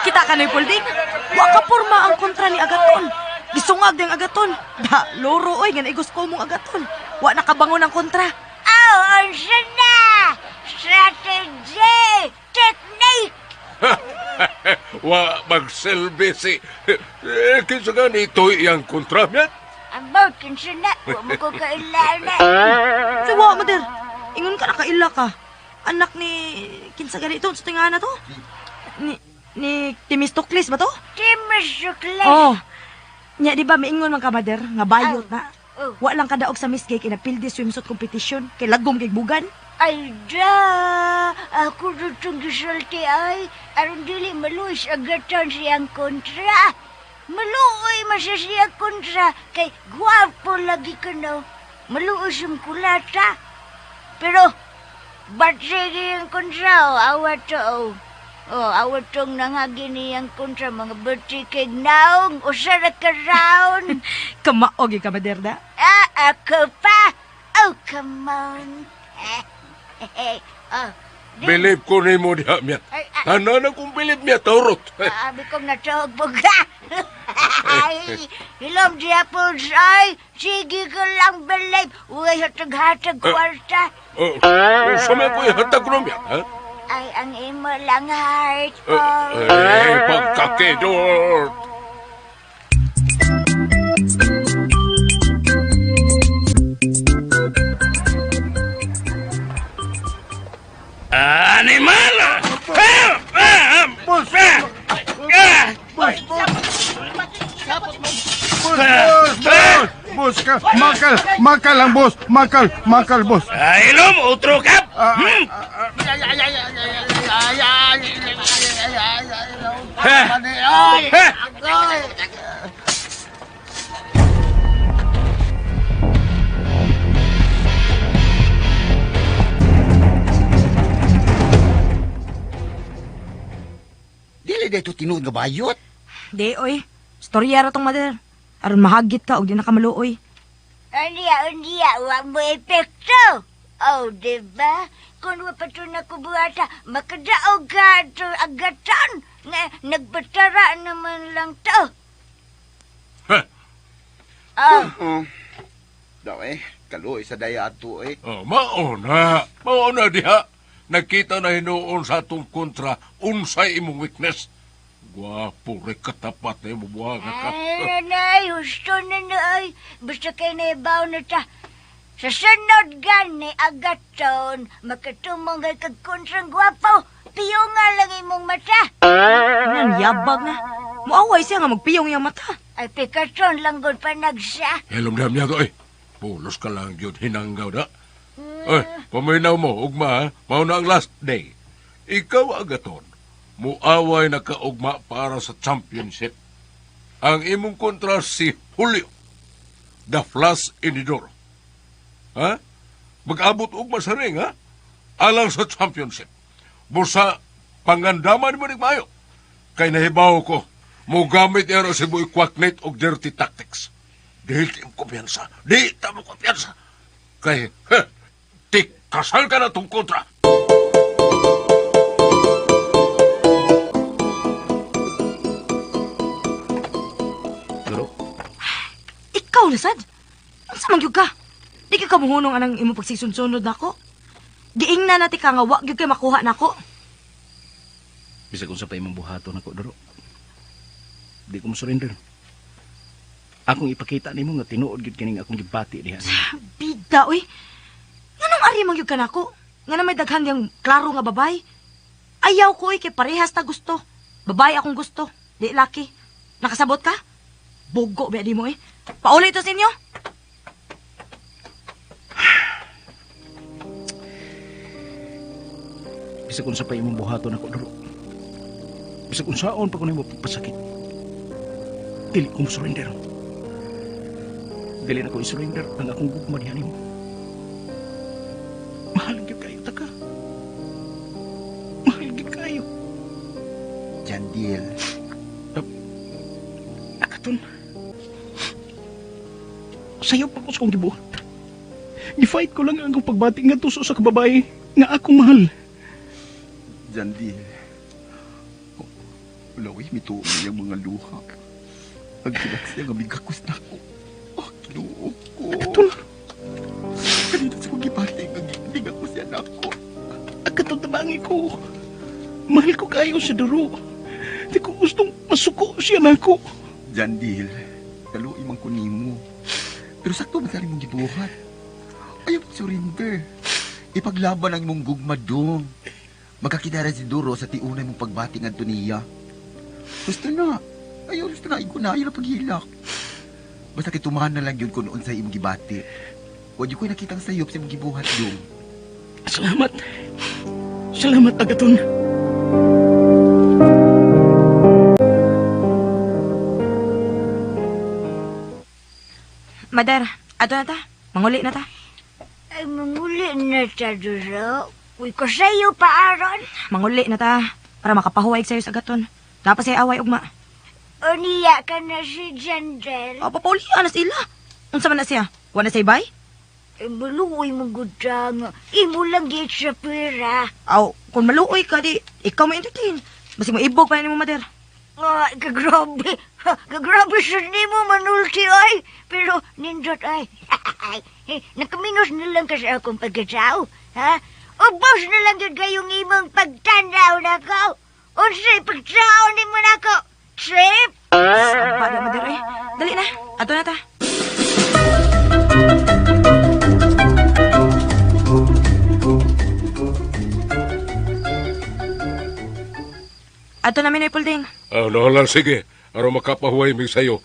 Kita ka na Pulding. Wa ka porma ang kontra ni Agaton. Gisungag ding Agaton. Da, loro oy, nga naigos ko mong Agaton. Wa nakabangon ang kontra. Oh, unsa na? Strategy! Technique! Wa magsilbi si... Eh, kinsa gani ito iyang kontra niya? Ang bawt, kinsa na. Wa mo ko kailana. Say, wa, mader. Ingon ka nakaila ka. Anak ni kinsa gani ito sa tingana to? Ni Timistocles ba to? Timosukles. Oh. Nya di ba miingon man ka mader nga bayot na. Oh. Wa lang kadaog sa Miss Gay kay napildi swimsuit competition kay lagom kay bugan. Ay da! Ako dutong gisulti ay. Aron dili maluis agatan siyang kontra. Maluoy man siya siyang kontra. Kay gwapo lagi ka no. Maluoy siyang kulata. Pero, ba't sige yung kontra o? Awa to o. Oh, awa tong nangagi niyang kontra mga berti kay naong. Usa ra ka round. Kamaog gyud ka mader da. Ah, ako pa. Oh, come on. Oh, Bilib ko nimo diha miya. Ay, ah. Tanan akong bilib miya, taurot. Abi kong natawag mo ka. Ay, hilom di apples ay. Sige ka lang, bilib. Uy, hatag-hatag kwarta. Oh, sa mga ko ihatag ko miya, ha? Ay, ang imo lang heart ko. Eh, pagkakidor. Animal! Ah! Ah! Boss! Ah! Ah! Boss! Boss! Boss! Boss ka! Makal! Makal ang boss! Makal! Makal, boss! Ay, ilom, utro ka! Hmm? Ha? Ha? Dili dito tinuod nga bayot. Di oy. Storya ra tong mader. Aron mahagit ka og di na ka maluoy. Unya, unya, wa mo epekto. Oh, di ba? Kung wa pa to nakubuhata, makadaog ka to agatan. Nga, nagbatara naman lang to. Ha? Oh, Oh. Daw eh, kaluoy sa daya ato eh. Oh, mauna. Mauna diha. Nakita na hinuon sa atong kontra unsay imong weakness. Gwapo rin katapat na yung bubuha ka. Ay, nanay, husto na na ay. Basta kay naibaw na ta. Sa sunod gani, agaton, makatumong kay kagkontrang gwapo. Piyo nga lang imong mata. Nan yabag na. Muaway siya nga magpiyong iyang mata. Ay, pikaton lang gud panagsa. Helom dam niya to eh. Pulos ka lang yun, hinanggaw na. Ay, paminaw mo, ugma ha. Mao na ang last day. Ikaw, Agaton, muaway na kaugma para sa championship. Ang imong kontra si Julio, the Flash Inidoro. Ha? Mag-abot ugma sa ring, ha? Alang sa championship. Busa, pangandaman mo ni Mayo. Kay nahibaw ko, mugamit niya si Boy Kwaknet og dirty tactics. Dili ta mo kumpiyansa. Di ta mo kumpiyansa. Kay, heh, tik, kasal ka na tong kontra. Duro, Ikaw na sad. Unsa man gyud ka? Di gyud ka muhunong anang imong pagsisunod nako. Giingna na ti ka nga wa gyud kay makuha nako. bisag unsa pa imong buhaton nako, Duro. Di ko mo-surrender. Akong ipakita nimo nga tinuod gyud kining akong gibati diha. Bida oy. Nganong ari man gyud ka nako? Nga na may daghan yang klaro nga babay. Ayaw ko oy kay parehas ta gusto. Babay akong gusto, di laki. Nakasabot ka? Bugo ba di mo eh. Pauli to sa inyo. Bisag unsa pa imong buhaton nako, Duro. Bisag unsaon pa ko nimo pagpasakit. Dili ko mo-surrender. Dili na ko i-surrender ang akong gugma diha nimo. Mahal gyud kayo ta ka. Mahal gyud kayo. Jandil. Akaton. Sayo pa ko sa kong gibuhat. Gi-fight ko lang ang akong pagbati nga tuso sa kababae nga akong mahal. Jandil. Wala ko, mituo yung mga luha. Ang kilak siya nga migakos na ako. Oh, Ginoo ko. Akaton, Kanina sa kong gibati nga gigakos siya na ako. akaton tabangi ko. Mahal ko kayo sa duro. Di ko gustong masuko siya na ako. Jandil, kaluoy man ko nimo. Pero sakto man sa imong gibuhat. Ayaw surrender. Ipaglaban ang imong gugma dong. Magkakita si Duro sa tiunay mong pagbati ngadto niya. Gusto na. Ayaw, gusto na. Igo na. Ayaw na paghilak. Basta kitumahan na lang yun kung noon sa imong gibati. Huwag ko nakitang sayop sa imong gibuhat dong. Salamat. Salamat, Agaton. Madar, ato na ta. Manguli na ta. Ay, manguli na ta, Duro. Uy, ko sa'yo pa aron. Manguli na ta para makapahuway sayo sa gaton. Napa siya away ugma. O niya ka na si Jandel. O papaulian na sila. Unsa man na siya? Wa na say bay? Ay, maluoy mo gudang. Imo lang git sa pera. Aw, kung maluoy ka di ikaw mo entertain. Basig mo ibog pa nimo mader. Ah, kagrabe. Ha, kagrabe sa nimo manulti ay. Pero nindot ay. Nakaminos na lang ka sa akong pagkatao. Ha? Ubos na lang yun kayong imong pagtanaw na ko. Unsay pagtao nimo nako? Trip? Saba na mader eh. Dali na. Ato na ta. Ato na Minoy Pulding. Ah, no lang, sige. Aron makapahuway mi sayo.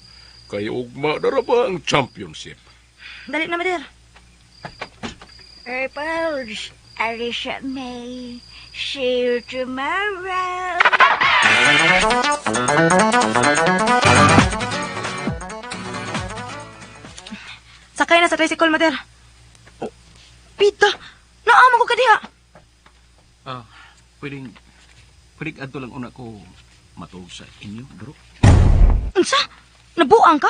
Kay ugma na ra ba ang championship? Dali na mader. Herbals, Alicia May. See you tomorrow. Sakay na sa tricycle, mader. Oh, pita. Naama ko ka diha. Ah, pwedeng pwedeng adto lang una ko matuog sa inyo, Duro. Unsa? Nabuang ka?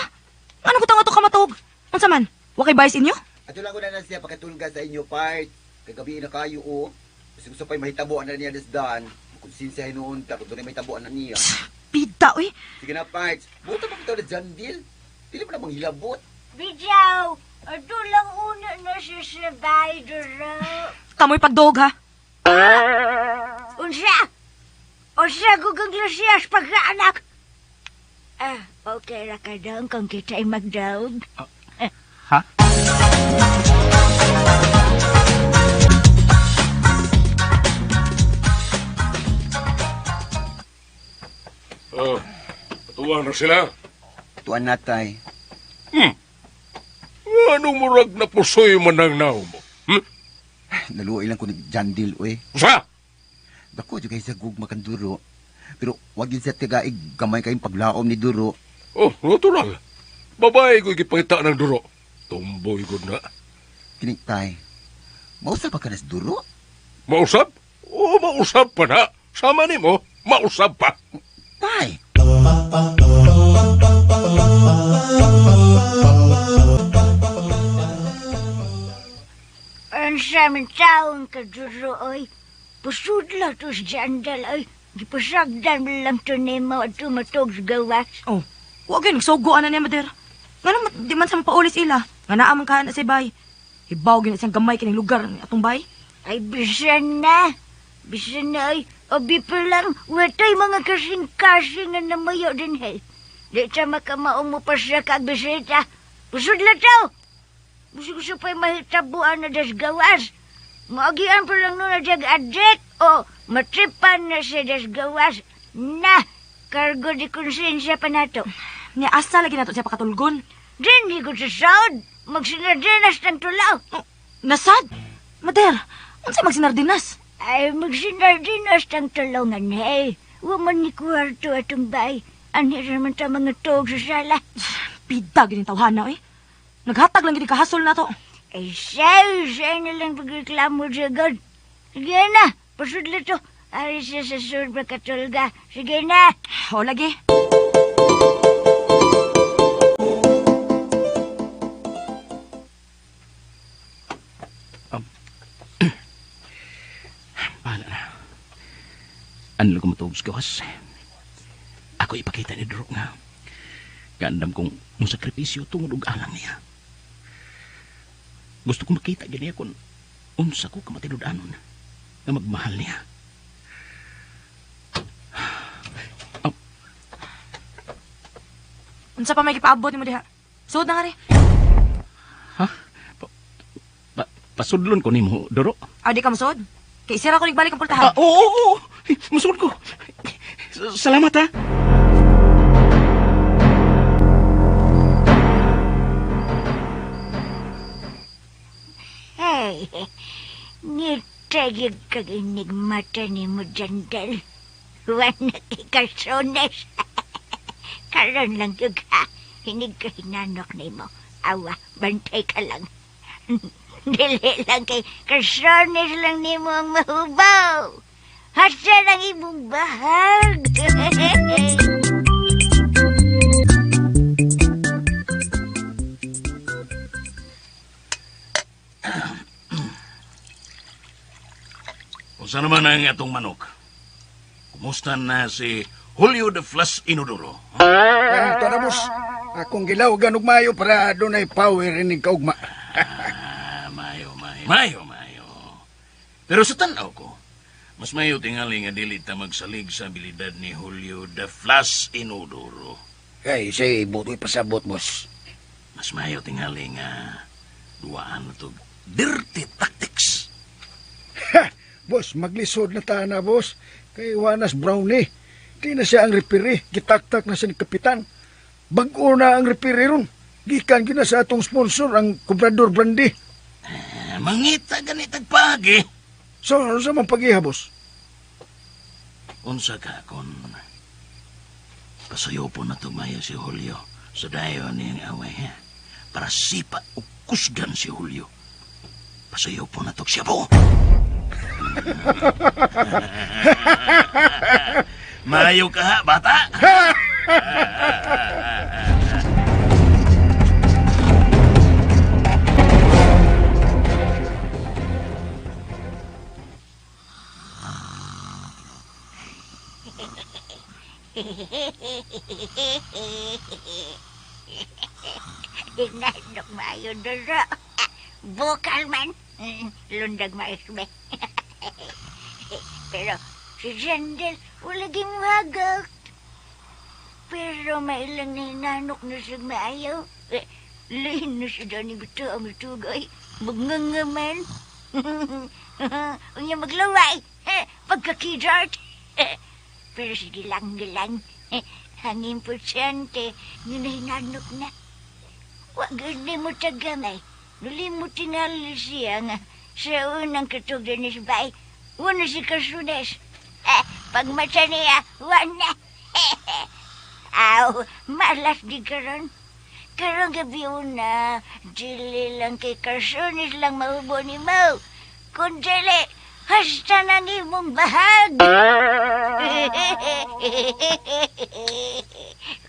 Ano ko tanga to ka matuog? Unsa man? Wa kay bayis inyo? Ato lang ko na na siya pakatulga sa inyo part. Kagabi na kayo o. Gusto gusto pa'y mahitabuan na niya desdan. Kung sinsya hinuon ta, kung doon ay mahitabuan na niya. Pita, uy. Sige na, parts. Buta pa kita na Jandil. Dili mo na bang hilabot. Bijaw, ato lang una na siya sa bahay, Duro. Kamoy pagdog, ha? Unsa? O sa gugang lasiyas pagkaanak. Ah, okay ra ka daw kung kita'y magdaog. Ha? Oh, patuwa na sila. Tuan natay. Anong murag na pusoy man ang naong mo? Hmm? Naluoy lang ko ni Jandil, uy. Usa? Dako, jud kay sa gugma kan Duro. Pero wag yun sa tigaig gamay kayong paglaom ni Duro. Oh, natural. Babae ko'y gipangita ng duro. Tumboy ko na. Kining tay. Mausap pa ka na sa Duro? Mausap? Oo, mausap pa na. Sama ni mo, mausap pa. Tay! Unsa man taong ka Duro, oy. Pusudla to sa Jandal, oy. Gipasagdan mo lang to nimo at tumatog sa gawas. Oh, wa gyud nagsugo ana niya, Mader. Ngano di man sa mapaulis ila. Nga naa man kahan na si bay. Hibaw gyud na siyang gamay kining lugar ni atong bay. Ay, bisan na. Bisan na, oy. Obi pa lang, watay mga kasing-kasing na namayo din, hey. Di sa makamaong mo pa siya kag bisita. Pusudla to! Gusto pa'y mahitabuan na das gawas. Maagian pa lang nun na jag adek o matripan na siya das gawas. Na, kargo di konsensya pa nato. Nya asa lagi nato siya pakatulgon. Din, di ko sa saud. Magsinardinas ng tulaw. Oh, nasad. Mader, unsa magsinardinas? Ay, magsinardinas ng tulungan, hey. Waman ni kwarto atong bay. Ani naman ta mga tuog sa sala. Bida gyud ning tawhana oy. Naghatag lang gyud kahasol nato. Ay, sayo, sayo na lang pagreklamo sa God. Sige na, pasudlo to. Ari siya sa sur katulga. Sige na. O lagi. Bahala na. Ano lang ko matuog sa gawas. Ako ipakita ni Duro nga. Gandam kong mong sakripisyo tungod og alang niya. Gusto ko makita gani kung unsa ko kamatinud-anon nga magmahal niya. Oh. Unsa pa may gipaabot nimo diha? Suod na nga ri. Ha? Pasudlon ko nimo, Duro. Ah, di ka mosuod. Kay sira ko nagbalik ang pultahan. Ah, oo, oo, oo. Musuod ko. Salamat ha. Hey, ngitagig kag enigmata ni mo, Jandal. Wala kay karsones. Karon lang yun ha. Hinig ka hinanok ni mo. Awa, bantay ka lang. Dili lang kay karsones lang ni mo ang mahubaw. Hasa lang imong bahag. Unsa naman ang atong manok? Kumusta na si Julio de Flas Inodoro? Ah, ito na, boss. Akong gilawagan og mayo para dunay power ining kaugma. Ah, mayo, mayo. Mayo, mayo. Pero sa tanaw ko, mas mayo tingali nga dili ta magsalig sa abilidad ni Julio de Flas Inodoro. Ay, say, butoy pasabot, boss. Mas mayo tingali nga duwaan na to dirty tactics. Ha! Boss, maglisod na ta na, boss. Kay Juanas Brownie. Di na siya ang referee. Gitaktak na siya ni Kapitan. Bag-o na ang referee ron. Gikan gyud na sa atong sponsor, ang Cobrador Brandy. Ah, mangita ganitag pagi. So, ano sa man pag-iha, boss? Unsa ka kon pasayopon na tumayo si Julio sa dayon niyang away, ha? Para sipa o kusgan si Julio. Pasayopon na to siya po. Mayo ka ha, bata? Hinanok maayo duro. Bukal man. Lundag mais be. Pero si Jandel, Wala gimuhagak. Pero mailang nahinanok na siya maayaw. Eh, lain na siya dyan ito ang tugay. Magngangaman. Unya maglaway. Eh, pagkakidart. Eh, pero sige lang, gilang. Eh, ang importante, nga nahinanok na. Wag ni mo tagamay. Nulimot tingali siya nga sa unang katog ni Bay. Una si Kasunes. Eh, pagmata niya, wala. Aw, malas di karon. Karong gabi una, dili lang kay Kasunes lang mahubo ni mo. Kung dili, hasta nang imong bahag.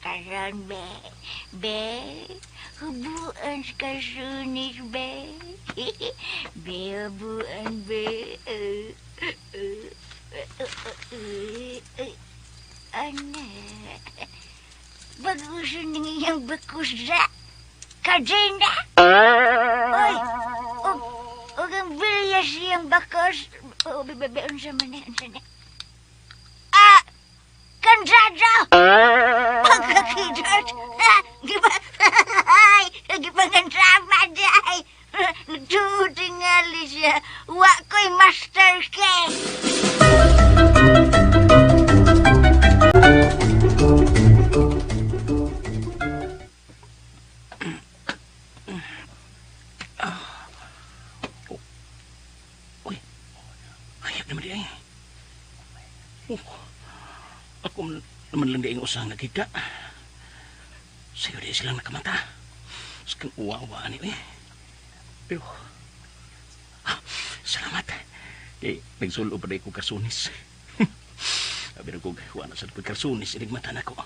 Karon, be, be, hubuan sa Kasunes, be. Be, hubuan, be. Ana, baguso niyang bakusa. Kadena! Oy, og ang bilya siyang bakos. O, bebe, unsa man na, unsa na. Ah, kandrado! Pagkakidot! Ha, giba, ay, gipangandrama day! Nagtutingali siya. Wa ko'y master key. Uy, hayop naman di ay. Oh, ako naman lang di ang usang naghiga. Sayo di silang nakamata. Sakang uwa-uwa ni, eh. Pero, salamat. Kay, nagsulo pa di ko karsunis. Sabi na ko, wala sa ko'y karsunis, inigmata na ko.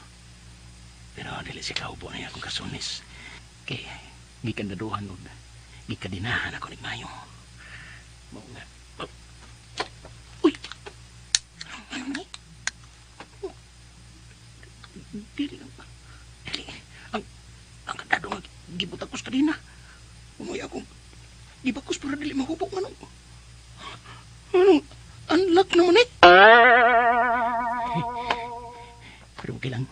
Pero, dili si kaubo na akong karsunis. Kay, gikandaduhan nun. Gikadinahan ako nigmayo. Mao nga. Oh. Uy! Ano ni? Oh. Dili. Dili. Ang kandado nga gibutakos kanina. Umoy akong gibakos para dili mahubog manong. Anong unlock naman eh. Pero okay lang.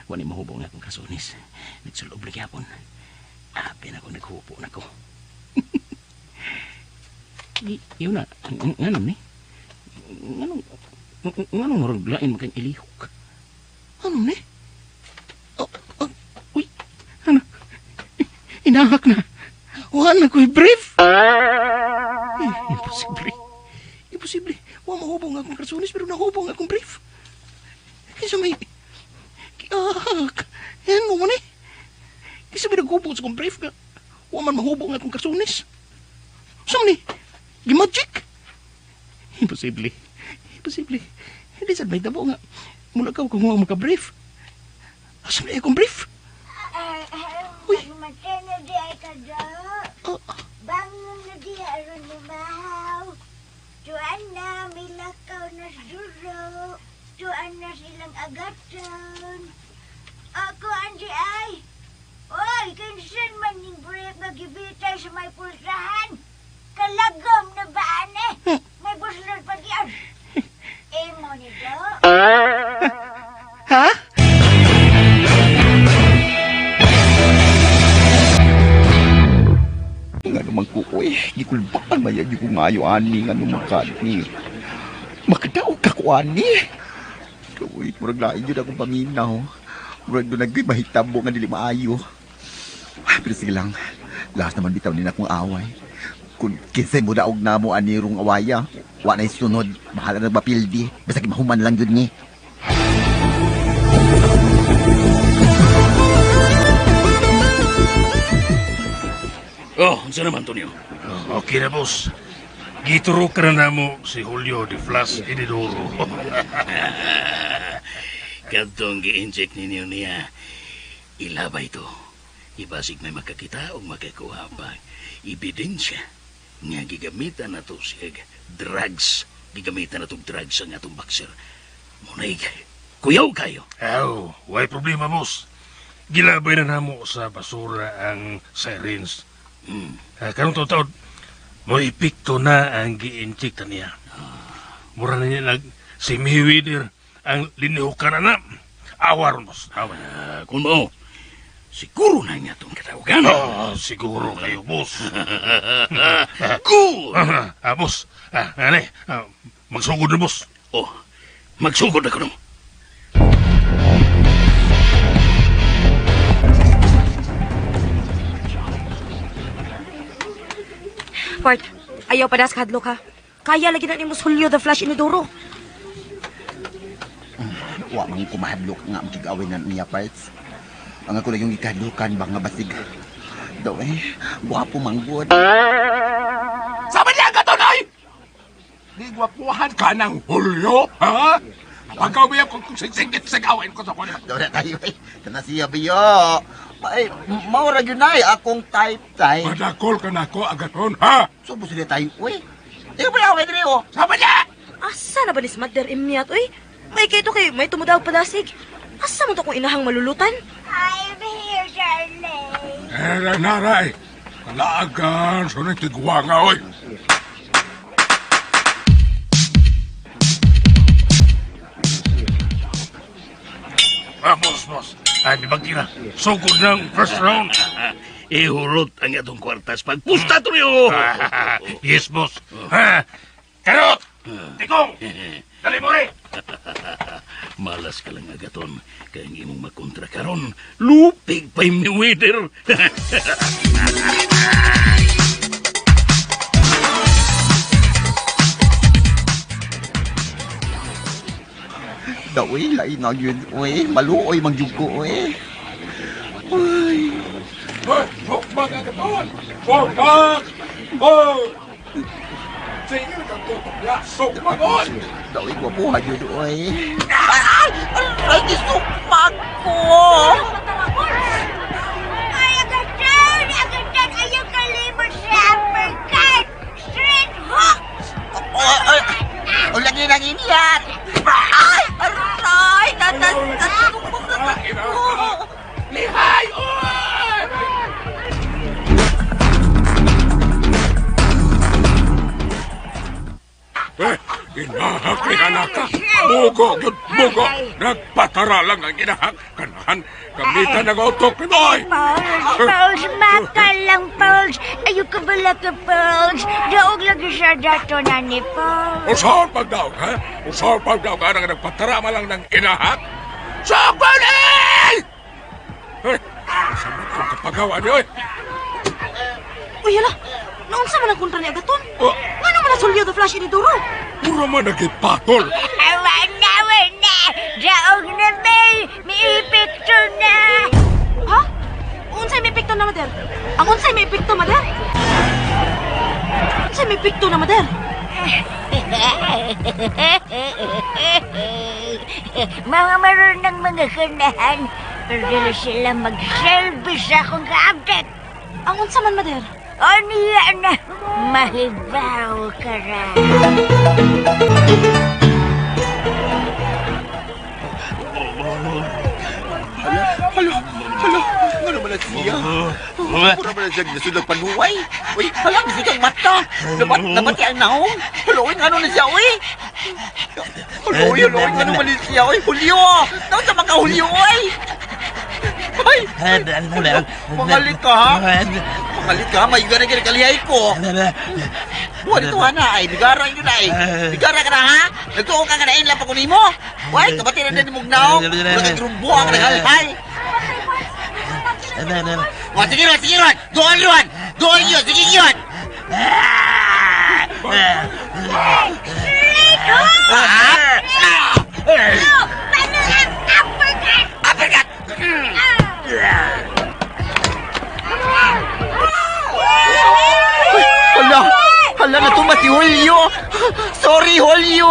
Wala mahubog nga akong kasunis. Nagsulob na gyapon. Apin ako naghupo na ko. Yun na, nga ni? Nganong murag lain makang ilihok? Ano ni? Oh, oh, uy, ano? Inahak na. Wala na ko'y brief. Eh, imposible. Imposible. Wa mahubong akong karsunis pero nahubong akong brief. Kinsa may... Kiak. Yan mo man eh. Kinsa may naghubong sa akong brief nga. Wa man mahubong akong karsunis. Saan ni? Gimagic? Imposible. Imposible. Hindi sad may tabo nga. Mula ka kung wa maka-brief. Asa man akong brief? Uy. Mata na di ay kado. Bangon na di aron ni Mahaw. Tuan na, may lakaw na sa duro. Tuan na silang agaton. Ako andi ay. Oy, kinsan man ning brief nga gibitay sa may pulsahan. Kalagom na ba ane? May buslot pag yan. Imo ni do. Ha? Nga naman ko, oy, gikulbaan man yan yung ngayo ani, nga naman ka ni. Makadaog ka ko ani. Uy, murag lain yun akong paminaw. Murag doon nagko'y mahitabo nga dili maayo. Ay, pero sige lang, lahat naman bitaw nila akong away. Kung kinsay mo daog na mo ani rong awaya, wa na'y sunod, bahala na mapildi, basta mahuman lang yun ni. Oh, unsa naman, Tonyo? Okay na, boss. Gituro ka na namo si Julio de Flas Inidoro. Kadtong gi-inject ninyo niya, ilabay to. Ibasig may makakita o makakuha pa. Ebidensya nga gigamitan na to siya drugs. Gigamitan na to drugs ang atong boxer. Munay, kuyaw kayo. Aw, way problema, boss. Gilabay na namo sa basura ang sirens. Karong taon-taon, mo epekto na ang gi-inject niya. Mura na niya Si Mayweather ang linihukan na. Awa ron, boss. Awa. Kung mao, siguro na niya itong katawagan. Ah, siguro kayo, boss. Good! Boss, ano eh, magsugod na, boss. Oh, magsugod na ko no. Part, ayaw pa das kadlok ha. Kaya lagi na ni Julio the Flash inidoro. Wa man ko mahadlok nga makig-away na niya parts. Ang ako lang yung ikahadlokan ba nga basig. Daw eh, gwapo manggod. Sabi niya ka tunay! Di gwapuhan ka ng Julio, ha? Pagkawin ako kung sisingit sigawin ko sa kuno. Daw na tayo eh. Kana siya biyo. Ay, maura yun ay akong type tay. Madakol ka na ako, agaton, ha? Subo sila tayo, uy. Di ko pala away diri oh. Sabi niya! Asa na ba ni Smadder imyat, uy? May kay to kay may tumudaw padasig. Asa mo to kung inahang malulutan? I'm here, darling. Eh, naray! Kalaagan, sunod tigwa nga, oy! Boss, boss. Ay, bibagti na. Sugod ng first round. Ihurot ang atong kwartas pagpusta to niyo. Yes, boss. Karot! Tikong! Dali mo rin! Malas ka lang agaton kay ang imong makontra karon. Lupig pa'y Mayweather. Daw eh, lain na yun, uy. Maluoy mangyug ko, uy. Uy. Hoy, sukmag agaton! Sukmag! Hoy! Sige, kang tutok niya! Sukmag, oy! Daw eh, gwapuhan yun, uy. Ay! Ay, gisukmag ko! Ay, agatan! Agatan! Ayaw kalimot sa uppercut! Straight hook! Oy, oy! O lagi nang iniyat! Ay! Aray! Tatas! Tatas! Lihay! Oy! Eh, inahak ni anak ka. Bugo, yun, bugo. Nagpatara lang ang inahak. Kanahan, gamitan ng utok ni Boy. Pauls, Pauls, maka lang, Pauls. Ayaw ka bala ka, Pauls. Daog lagi sa dato na ni Pauls. Usor pagdaog, ha? Usor pagdaog, anang nagpatara man lang ng inahak. Sokol! Eh, samot kong kapagawa niyo, eh. Uy, hala. Naunsa man ang kontra ni Agaton? Oh. Ngano man ang Julio the Flash inidoro? Puro man nagipatol. Awa na, awa na. Daog na, May. May epekto na. Ha? Unsay may epekto na, Mader? Ang unsay may epekto, Mader? Unsay may epekto na, Mader? Mga maroon ng mga kanahan. Pero dili sila mag-selfie sa akong ka-update. Ang unsa man, Mader? O niya na, mahibaw ka ra. Hala, hala, hala. Ano man siya? Pura man siya ginasunod panuway. Uy, hala, bisig ang mata. Nabat, nabati ang naong. Hala, uy, ngano na siya, uy. Hala, uy, hala, uy, ngano man siya, uy. Julio! Naon sa mga Julio, uy? Ay, mangalit ka, ha? Mangalit ka, may gari gari kalihay ko. Buwan ito, ha, na, ay. Bigara yun, ay. Bigara ka na, ha? Nagtuo ka nga na, lang pa mo. Uy, kabati na din mong naong. Wala kang rumbo ang naghalhal. O, sige ron, sige ron. Doon ron. Doon yun, sige yun. Paano ang uppercut? Uppercut! Hala! Hala na tuma si Julio! Sorry, Julio!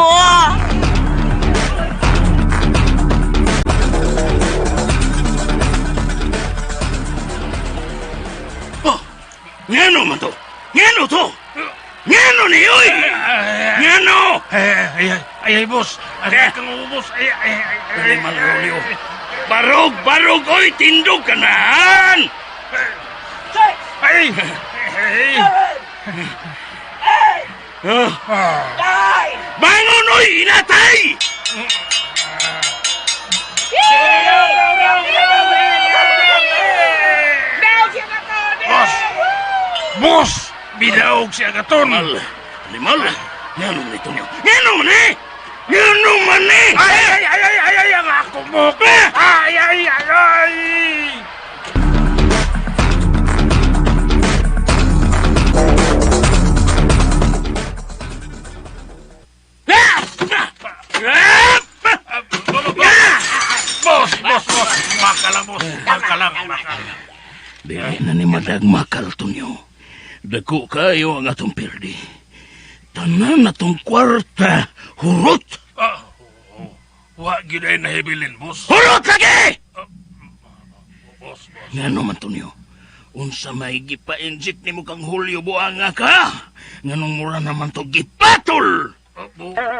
Oh, ngano man to? Ngano to? Ngano ni oy? Ngano? Ay, ay, ay, ay, boss. Ay, kang ubos. Ay, ay, ay, ay. Animal Rolio. Barog, barog, oy, tindog ka naan! Ay! Ay! Bangon, oy! Inatay! Boss! Boss! Bidaog si Agaton! Animal! Animal! Ngano man ito niyo? Ngano man eh! Ngano man eh! Ay, ay, ay, ay, ay, ay, ang ako mo! Ay, ay, ay, ay! Boss, boss, boss! Maka lang, boss. Maka lang, maka lang. Dili na ni madagmakal to niyo. Dako kayo ang atong pirdi. Tanan na tong kwarta, hurot! Ah, oh, wa gyud ay nahibilin, boss. Hurot lagi! Boss, boss. Ngano man to niyo? Unsa may gipa-inject nimo kang Julio Buanga ka? Nganong mura naman to gipatol? Ah,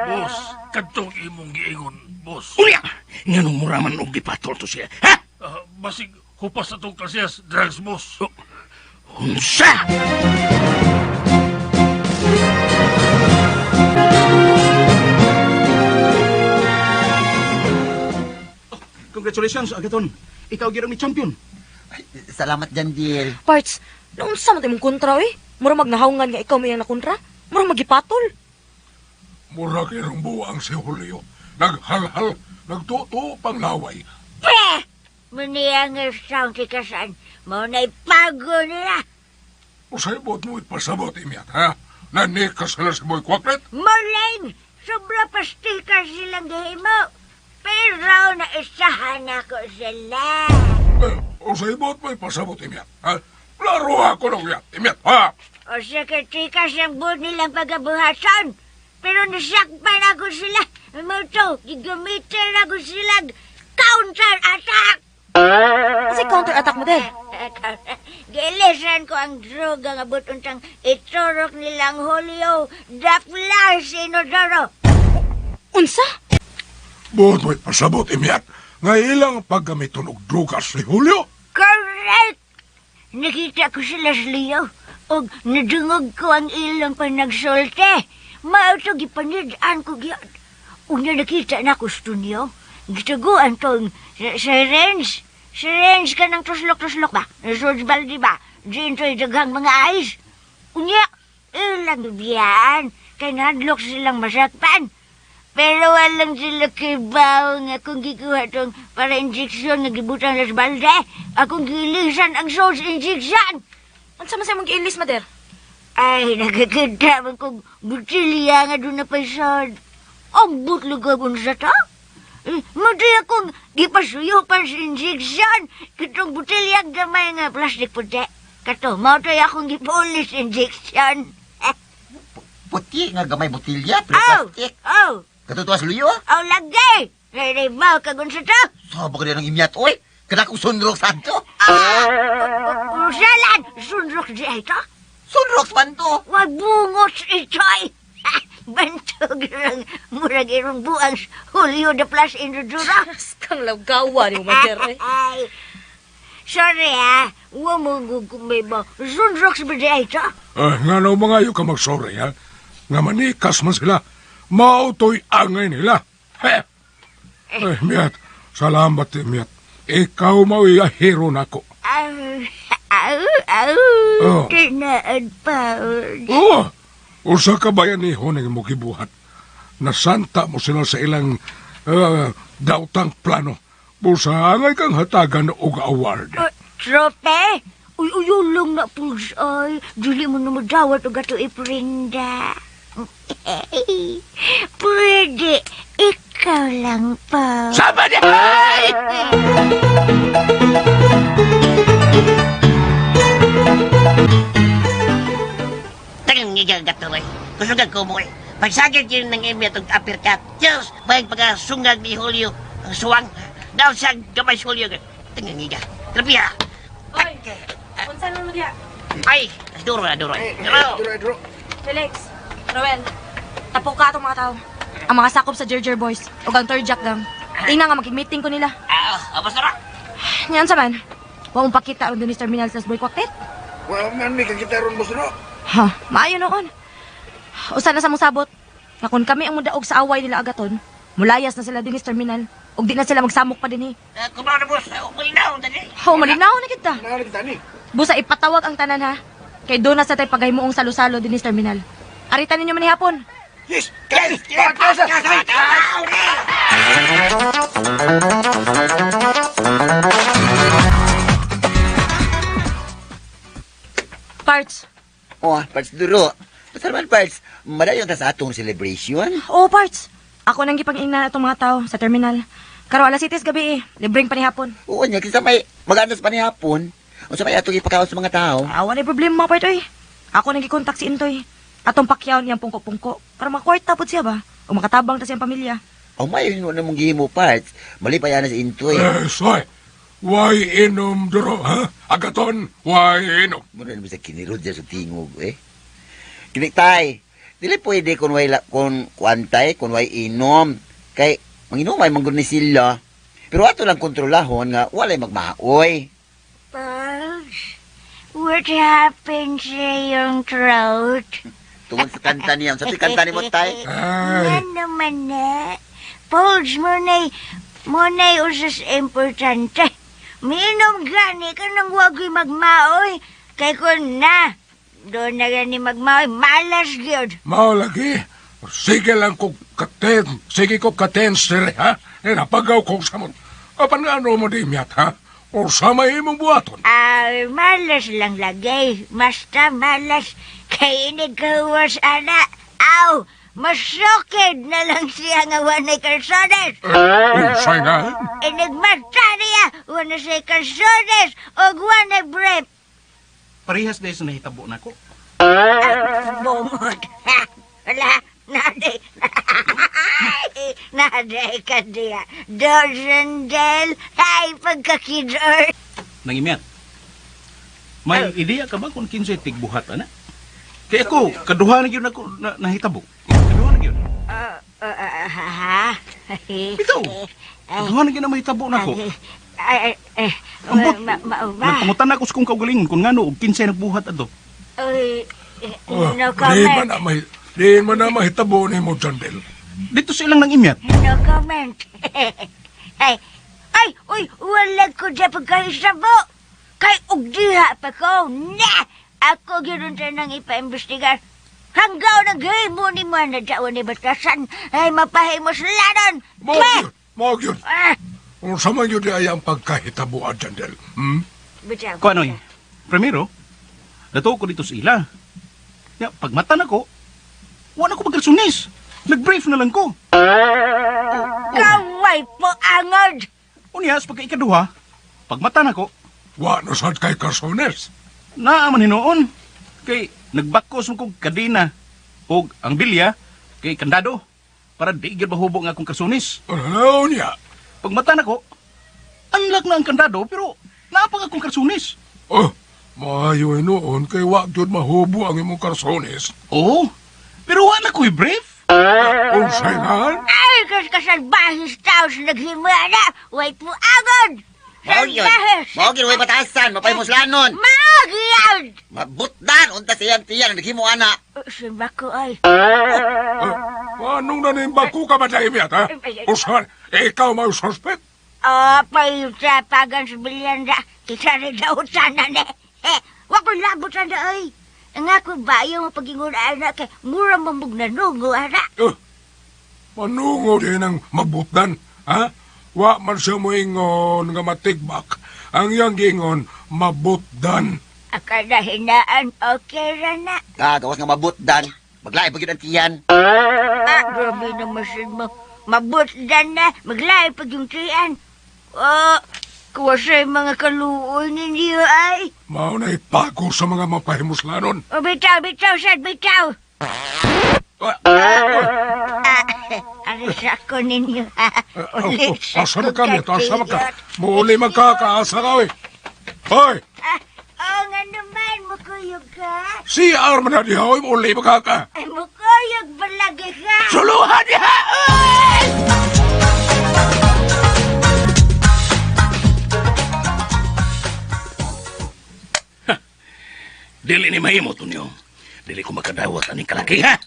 boss, kadtong imong giingon, boss. Unya! Nganong mura man og gipatol to siya? Ha? Ah, basig hupas na tong klasiyas, drugs, boss. Oh, unsa? Congratulations, Agaton. Ikaw gyud ang ni champion. Ay, salamat Jandil. Parts, naunsa man imong kontra oy? Mura magnahawungan nga ikaw may ang nakontra. Mura magipatol. Mura kay buwang si Julio. Naghalhal, nagtuto pang laway. Pre! Muniya nga sound si Kasan. Mao na'y pago nila. Usay bot mo ipasabot imyat, ha? Nanikas sila si Boy Kwaklet? Muling! Sobra pastika silang gihimo. Pero naisahan ako sila. Eh, usay bot mo ipasabot imyat, ha? Laro ako ng uyat, imyat, ha? O sa katikas ang buot nilang pagabuhasan. Pero nasakpan ako sila. Moto, gigamitin ako sila counter attack. Kasi counter attack mo der. Giilisan ko ang droga nga butuntang iturok nilang Julio Daplar sa inodoro. Unsa? Buot mo ipasabot imyat. Nga ilang paggamiton og drugas ni Julio. Correct! Nakita ko sila sa Leo. Og nadungog ko ang ilang panagsulte. Mao to gipanid-an ko gyud. Unya nakita na ko sa niyo. Gituguan tong sirens. Sirens ka ng tuslok-tuslok ba? Nasud baldi ba? Diyan to'y daghang mga ice. Unya, ilang biyaan. Kay nahadlok silang masakpan. Pero walang sila kibaw nga kung gikuha tong para injeksyon nga gibutang las balde. Akong gilisan ang sauce injection. Unsa man sa imong giilis, mader? Ay, nakakita man kong butilya nga doon na paisod. Ang butlog unsa ta? Eh, Madi akong gipasuyo pa sa injection. Kitong butilya gamay nga plastic puti. Kato, mao to'y akong gipulis injection. Puti nga gamay botilya, pero Aw! plastic. Aw! Katutuwa sa luyo, ah. Aw, lagay! Ray, mau kag unsa ta? Sabo ka din ang imyat, oy. Kada kong sunrok santo. Usalan! Sunrok di ay to? Sunrok man to. Wag bungot itoy! Bantog lang murag irong buang Julio de Plas Indodura. Kang lawgawa ni mo, mader. Eh. Ay, sorry ah, wa mo gugumay ba? Sunrok sa ba di ay to? Eh, nga na mga ka magsorry, ha? Nga manikas man sila. Mautoy angay nila. He! Eh, miyat, salamat, eh, miyat. Ikaw mao'y hero nako. Aw, aw, aw, Oh. tinaad pa. Oo! Usa ka bayanihon ang imong gibuhat. Nasanta mo sila sa ilang dautang plano. Busa angay kang hatagan og award. Trope? Uy, uyulong na puls ay. Dili mo na madawat o gato iprinda. Pwede, ikaw lang pa. Sama niya! Tagang ngigal gatoy. Kusugag ko mo eh. Pagsagad yun ng imi atong uppercut. Diyos, bayag pagkasungag ni Julio. Ang suwang. Daw siya gamay si Julio. Tagang ngigal. Grabe ha. Oy, unsa nun mo diha? Ay, duro na, duro. Duro. Duro, duro. Felix, Roel, tapok ka atong mga tao. Ang mga sakop sa Jerjer Boys ug ang Third Jack Gang. Tingnan nga makig-meeting ko nila. Ah, oh, basta ra. Niyan sa man. Wa mong pakita ron dinhi sa terminal sa Boy Quartet. Wa man mi kakita ron, boss, no? Ha, maayo noon. Usa na sa mong sabot. Nga kung kami ang mudaog sa away nila Agaton, mulayas na sila dinhi sa terminal. Ug di na sila magsamok pa dinhi. Kumaw na, boss. Malinaw, dali. Ho, malinaw na kita. Naa kita ni. Busa ipatawag ang tanan ha. Kay doon na sa tay paghimuong salo-salo dinhi sa terminal. Aritan ninyo man hapon. Yes! Yes! Yes! Yes! Parts. Oh, parts duro. Basta naman parts, madayon ta sa atong celebration. Oo, parts. Ako nang gipang-ingnan atong mga tao sa terminal. Karo alas 7 gabi eh. Libreng panihapon. Oo niya, kinsa may magandas pa ni hapon. Unsa may atong ipakaon sa mga tao? Awa na problema, part oy. Ako nang gikontak si Intoy. Atong pakyaon niyang pungko-pungko. Para makwarta pod siya ba? O makatabang ta siyang pamilya. Oh, may yun na mong gihimo parts. Mali pa yan sa Intoy. Eh, soy. Why inom duro, ha? Agaton, why inom? Muna naman sa kinirod siya sa tingog, eh. Kiniktay, dili pwede kung way, kung kuantay, kung way inom. Kay, manginumay manggod ni sila. Pero ato lang kontrolahon nga walay magmaoy. Pulse, what happened sa iyong throat? Tungod sa kanta niya. Sa kanta ni mo, tay? Ay, Nga naman na. Pulse, muna'y usas importante. Minom gani ka nang wagoy magmaoy. Kay kun na, doon na gani magmaoy, malas gyud. mao lagi. Sige lang ko katen. Sige ko katen, sir, ha? Eh, napagaw kong samot. Apan nga ano mo di miyat, ha? O sa may imong buhaton. Ah, malas lang lagay. Basta malas. Kay inig kahuwas, ana. Aw, masukid na lang siya nga wanay kalsones. Unsay nga, eh? Inig mata niya, wala siya kalsones o wanay brief. Parehas dahil sa nahitabo na ko. Bungot. Ha? Wala, naday. Naday ka diya. Dozendel, ay pagkakidor. Nangimyat. May ideya ka ba kung kinsay tigbuhat ana? Kaya ako, kaduha na gyud ako na, nahitabo. Kaduha na gyud. Ha? Bitaw. Kaduha na gyud na mahitabo nako. Ay, ay, ay, Ambot. ma, ba? Nagpangutan ako sa kong kaugalingon kung ngano og kinsay nagbuhat ato. Uy, eh, Oh, no di man comment. na may, di man na mahitabo ni mo, Jandel. Dito sa ilang nang imyat. No comment. Ay, ay, uy, wala ko dyan pagkaisabo. Kay ugdiha pa ko. Na! Ako gyud unta nang ipaimbestigar. Hanggaw nang gahimo ni mo na jawa ni batasan. Ay, mapahimos lanon. Mao gyud, mao gyud. Ah, Unsa man gyud ay ang pagkahitabuan, Jandel? Hmm? bitaw. Kuanoy. Primero, dato ko dito sa ila. Ya, pagmata nako, wala ko pagkalsunis. Nag-brief na lang ko. Kaway po angod. Unya, sa pagkaikaduha, pagmata nako, Wa na sad kay Carsones. naa man hinuon. Kay nagbakos mo kog kadena og ang bilya kay kandado para di gyud mahubo nga akong karsunis. Ano niya? Pagmata nako, unlock na ang kandado pero naa pa akong karsunis. Oh, maayo noon kay wa gyud mahubo ang imong karsones. Oo, pero wa na ko'y brief. Unsay nga? Ay, kas kasalbahis tao sa naghimana. Way po angod. Mao gyud. Salbahis. Mao gyud way batasan, mapaymuslanon. Magyad. Mabutdan unta siyang tiyan naghimo ana. Simba ko ay. Anong nanimbag ko ka ba dahil ha? Usan, ikaw may suspect? Ah, payuta pagan sa bilyanda. Kita rin daw sana ni. Eh, wa ko labot sana ay. Ang ako ba yung pagingon ana kay mura mamug na nungo ana. Eh, manungo din ang mabutdan, ha? Wa man siya moingon nga matigbak. Ang iyang giingon, mabutdan. Akala hinaan okay ra na. Ah, gawas nga mabutdan. Maglain pa gyud ang tiyan. Ah, grabe na masin mo. Mabutdan na, maglahi pag yung tiyan. Ah, kuwasay mga kaluoy ninyo ay. Mao na ipago sa mga mapahimuslanon. O bitaw, bitaw, sad, bitaw. Ah, Ah, aris ako ninyo. Ulit sa Asa na kami? Asa man ka? kagkatiyot. Muli man ka, kaasa ka, oy. Hoy, Ah, oo nga naman, mukuyog ka. CR man na diha, oy, muli man ka ka. Ay, mukuyog balagi ka. Suluhan diha, oy! Dili ni mahimo, Tonyo. Dili ko makadawat aning kalaki, ha?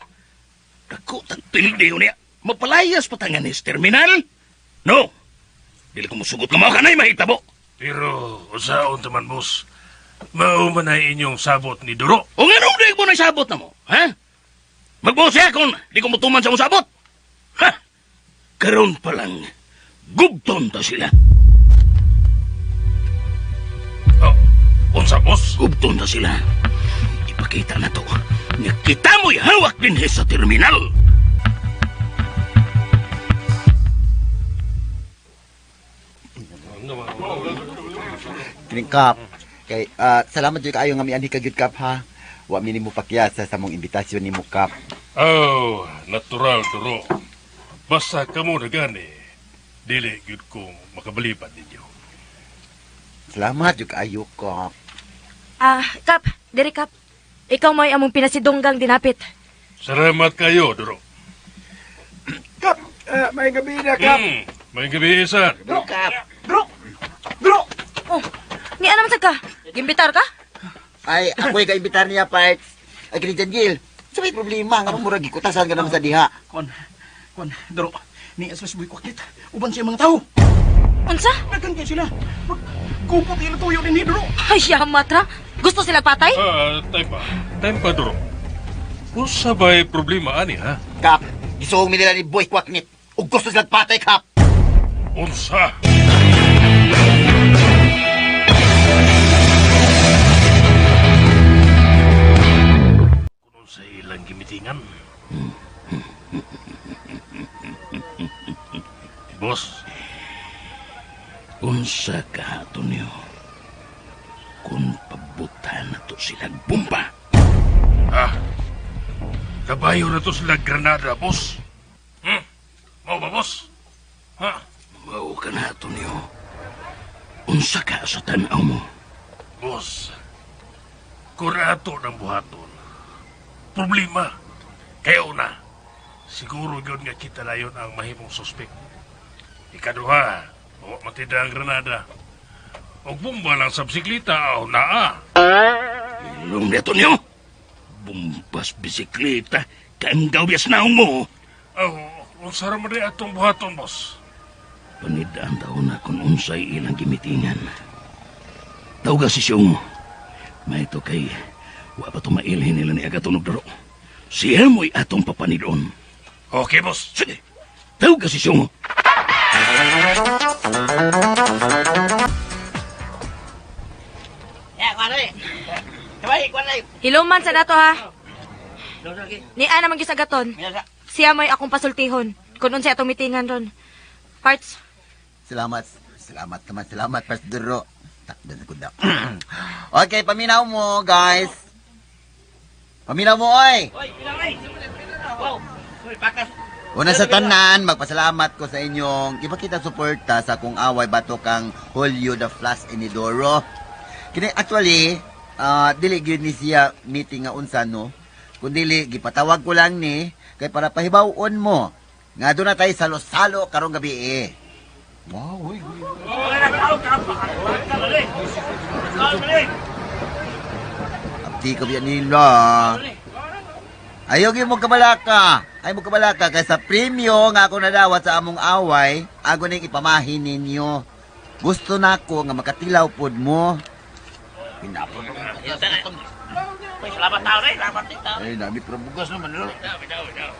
Dako tagpildi niya. Mapalayas patangan ni terminal. No. Dili ko musugot nga mao kanay mahitabo. Pero usaon taman, boss. Mao man ay inyong sabot ni Duro. O nga nung di mo na sabot na mo, ha? Magbuo siya kung di ko mutuman sa mong sabot. Ha? Karon pa lang, gubton ta sila. Oh, unsa, boss? Gubton ta sila. Ipakita na to nga kita mo'y hawak din sa terminal. Kining Kap. Kay salamat jud kaayo nga mianhi ka gyud Kap ha. Wa mi nimo pakyasa sa mong imbitasyon nimo Kap. Oh, natural, Duro. Basta kamo na gani, dili gyud ko makabalibad ninyo. Salamat jud kaayo Kap. Ah, Kap, diri Kap. Ikaw mo'y among pinasidunggang dinapit. Salamat kayo, Duro. Kap, may gabi na, Kap. May gabi, sir. Kap. Bro! Oh, ni ano man sad ka? Gimbitar ka? Ay, ako'y kaimbitar niya parts. Ay kini Jan Gil. Sa may problema nga murag gikutasan ka naman sa diha. Kon, kon, Duro. Ni Asmas Boy Kwakit. Uban siya mga tao. Unsa? Daghan kayo sila. Gupot ila tuyo din ni Duro. Ay, matra. Gusto sila patay? Ah, time pa. Time pa, Duro. Unsa ba'y problema ani, ha? Kap, gisuong mi nila ni Boy Kwaknit. Ug gusto sila patay Kap. Unsa? Kung sa ilang gimitingan. Boss, Unsa ka, Antonio? Kung pabutan na to silang bomba. ah, kabayo na to sila Granada, boss. Mao ba, boss? Ha? Mao ka na, Antonio. Unsa ka sa tanaw mo? Boss, kung ato ng buhaton, problema. Kaya una, siguro yun nga kita na yun ang mahimong suspek. Ikaduha, wa matida ang Granada. Og bomba lang sa bisikleta, o naa. Ilong ni Antonio. Bumbas bisikleta. Kaanggaw bias naong mo. Aw, unsa ra man di atong buhaton, boss? Panidaan taon na kung unsay ilang gimitingan. Tawga si Siyong. May ito kay wa pa tumailhin nila ni Agaton og daro. Siya mo'y atong papanidon. Okay, boss. Sige, tawga si Siyong. Ya, kuan Kamay, kuan Hello man sa dato ha. Ni ana man gyud sa gaton. Siya mo'y akong pasultihon. Kung unsay atong mitingan ron. Parts, Salamat. Salamat naman. Salamat, Pas Duro. Takdan ko daw. Okay, paminaw mo, guys. Paminaw mo, oy. Oy, pinang ay. Wow. Uy, pakas. Una sa tanan, magpasalamat ko sa inyong ipakita suporta sa kung away bato kang Julio the Flash Inidoro. Kini actually, dili gyud ni siya meeting nga unsa no. Kun dili gipatawag ko lang ni kay para pahibaw-on mo nga doon na tayo salo-salo karong gabi eh. Wow, uy, uy. Abdi ko biyan nila. Ayaw gyud mo kabalaka. Ay mo kabalaka kay sa premyo nga ako nadawat sa among away, ako ning ipamahin ninyo. Gusto nako nga makatilaw pod mo. Pinapod. Uy, salamat tao rin. Salamat din tao. Ay, dami pero bugas naman. Lolo. Daw, daw, daw.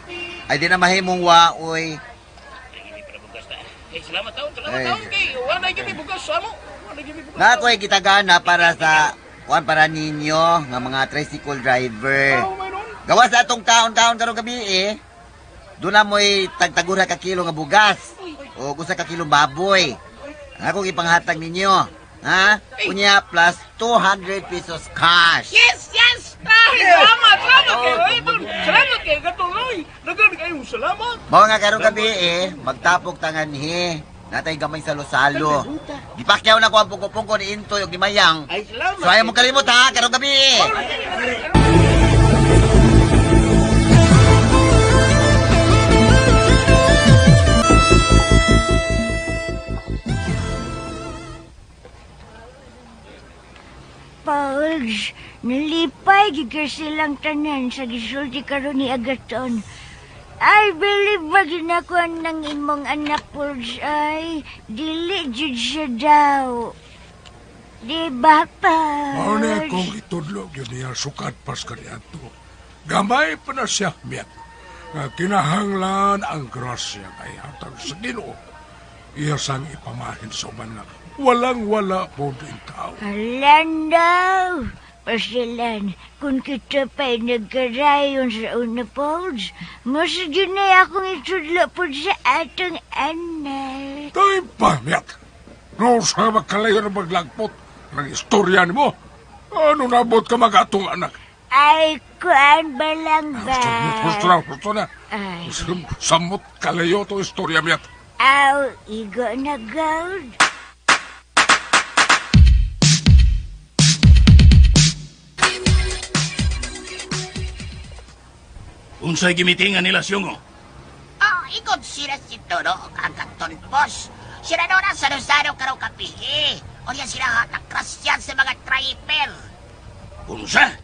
Ay di na mahimong waoy. Eh, salamat tao. Salamat Ay. tao. Kay, wala gyud bugas sa amo. Wala gyud bugas. Na ako'y gitagana para sa kuan para ninyo nga mga tricycle driver. Gawa sa atong kaon-kaon karong gabi eh. Doon na mo'y tagtagura ka kilo nga bugas o usa ka kilong baboy. Ang akong ipanghatag ninyo. Ha? Unya plus 200 pesos cash. Yes, yes. Ay, salamat, salamat kayo. Ay, salamat kayo katuloy. Daghan kayo salamat. Mao nga karong gabi eh, magtapok tanganhi. Natay gamay salo-salo. Gipakyaw na ko ang pungko-pungko ni Intoy ug ni Mayang. Ay, salamat. So ayaw mo kalimot ha, karong gabi eh. Pauls, nalipay gid ka silang tanan sa gisulti karon ni Agaton. I believe ba ginakuan ng imong anak, Pulge, ay dili jud siya daw. Di ba, Mao na Pulge? akong itudlo gyud niya sukad pas kaniadto. Gamay pa na siya miyat. Nga kinahanglan ang grasya kay hatag sa Ginoo. Iya sang ipamahin sa uban nga walang wala po din tao. Alan daw. Pasilan, kung kita pa'y nagkarayon sa una, Pulge, mas yun na akong itudlo po sa atong anak. Tay pa, miyat. No sa makalayo na maglagpot ng istorya nimo. Ano nabot ka magatong anak? Ay, kuan ba lang ba? Husto na, husto na. Ay. Samot kalayo to istorya miyat. Aw, igo na gold. Unsay gimitingan nila siyongo? Ah, ikot sila si Toro o kagaton, boss. Sila daw na salo-salo karaw kapihi. O niya sila hatakrasyan sa mga triper. Unsa?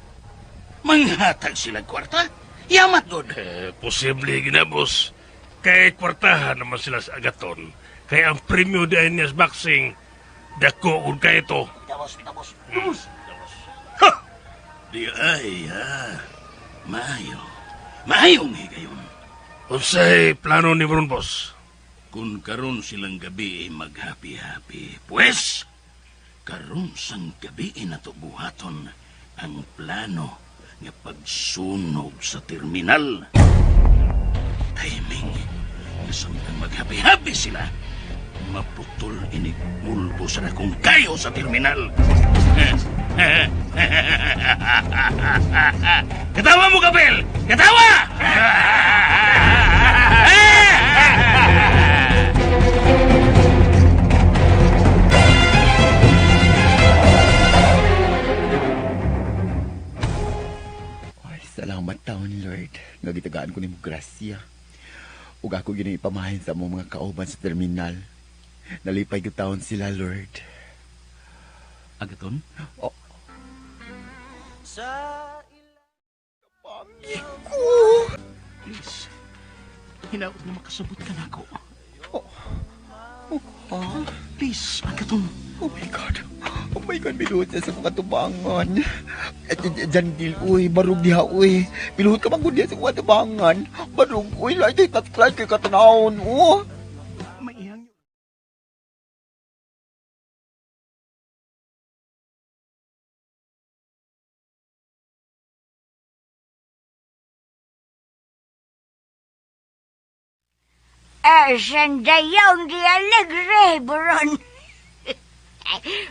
Manghatag sila kwarta? Yamat god. Eh, posible gina, boss. Kay kwartahan naman sila sa Agaton. Kay ang premyo di niya sa boxing, dako ug kay ito. Tapos, tapos. Ha! Di ay ha. Maayo. Maayong higayon. Unsay plano ni Bron, boss? Kung karon silang gabi ay maghappy-happy, pues, karon sang gabi ay nato buhaton ang plano nga pagsunog sa terminal. Timing nga samtang maghappy-happy sila, maputol inig pulbo sa akong kayo sa terminal. Katawa mo, Kapel! Katawa! Ay, salamat taon, Lord. Nga gitagaan ko nimo grasya. Ug ako gyud ang ipamahin sa among mga kauban sa terminal. Nalipay gyud taon sila, Lord. Agaton? Oh. Please. Hinaot na makasabot ka na ako. Oh, oh. Please, Agaton. Oh my God. Oh my God, miluhod siya sa mga tubangan. Jandil, uy, barug diha, uy. Miluhod ka man gud diha sa mga tubangan. Barug, uy, lahat ay tatklay kay katanawon, oh. Maihang Sandayong di alegre, Buron.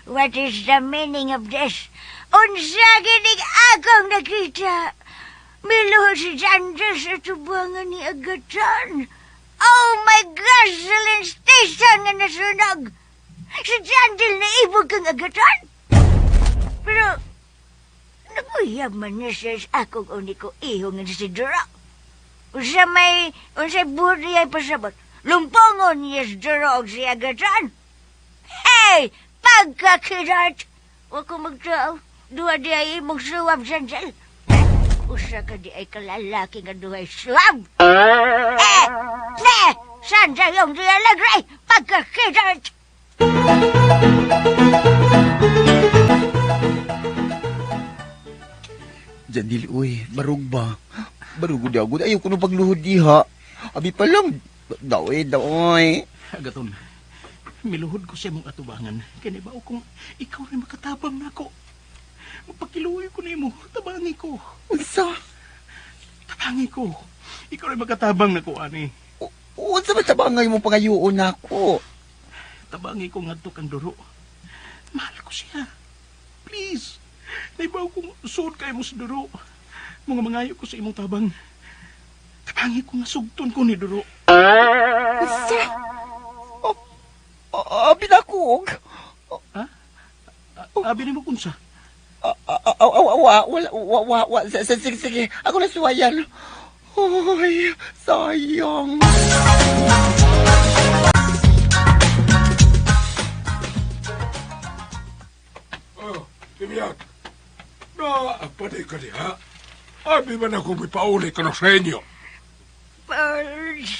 What is the meaning of this? Unsa ginig akong nakita. Miluhod si Jandres sa tubangan ni Agatan. Oh my gasoline station nga nasunog. Si Jandel na ibog kang Agatan. Pero, naguyab man niya siya sa akong uniko iho nga si Dura. Unsa may, unsay buhat niya pasabot. Lumpongon niya si Dura og si Agatan. Hey! Pagkakirat! Wa ko magtao. Duha di ay imong suwab, Janjel. Usa ka di ay kalalaki nga duhay suwab. Eh! Ne! Sandayong di alegre! Pagkakirat! Jandil, uy, barug ba? Barug gud agud. Ayaw ko nung pagluhod diha. Abi pa lang. Daoy, daoy. Agaton, miluhod ko sa imong atubangan. Kaya ba kung ikaw rin makatabang nako. Magpakiluoy ko nimo, tabangi ko. Unsa? Tabangi ko. Ikaw rin makatabang nako ani. Unsa ba tabangay mo pangayoon nako? Tabangi ko ngadto kang duro. Mahal ko siya. Please. Naibaw kong suod kay mo sa duro. Mga mangayo ko sa imong tabang. Tabangi ko nga sugton ko ni duro. Unsa? Abi na ko. Ha? Abi nimo kunsa? Wa, wala, wa, wa, wa, sige, sige. Ako na suwayan. Ay, sayang. Oh, Timiyak. Na, pati ka diha. Abi man ako may pauli ka na sa inyo. Pauls.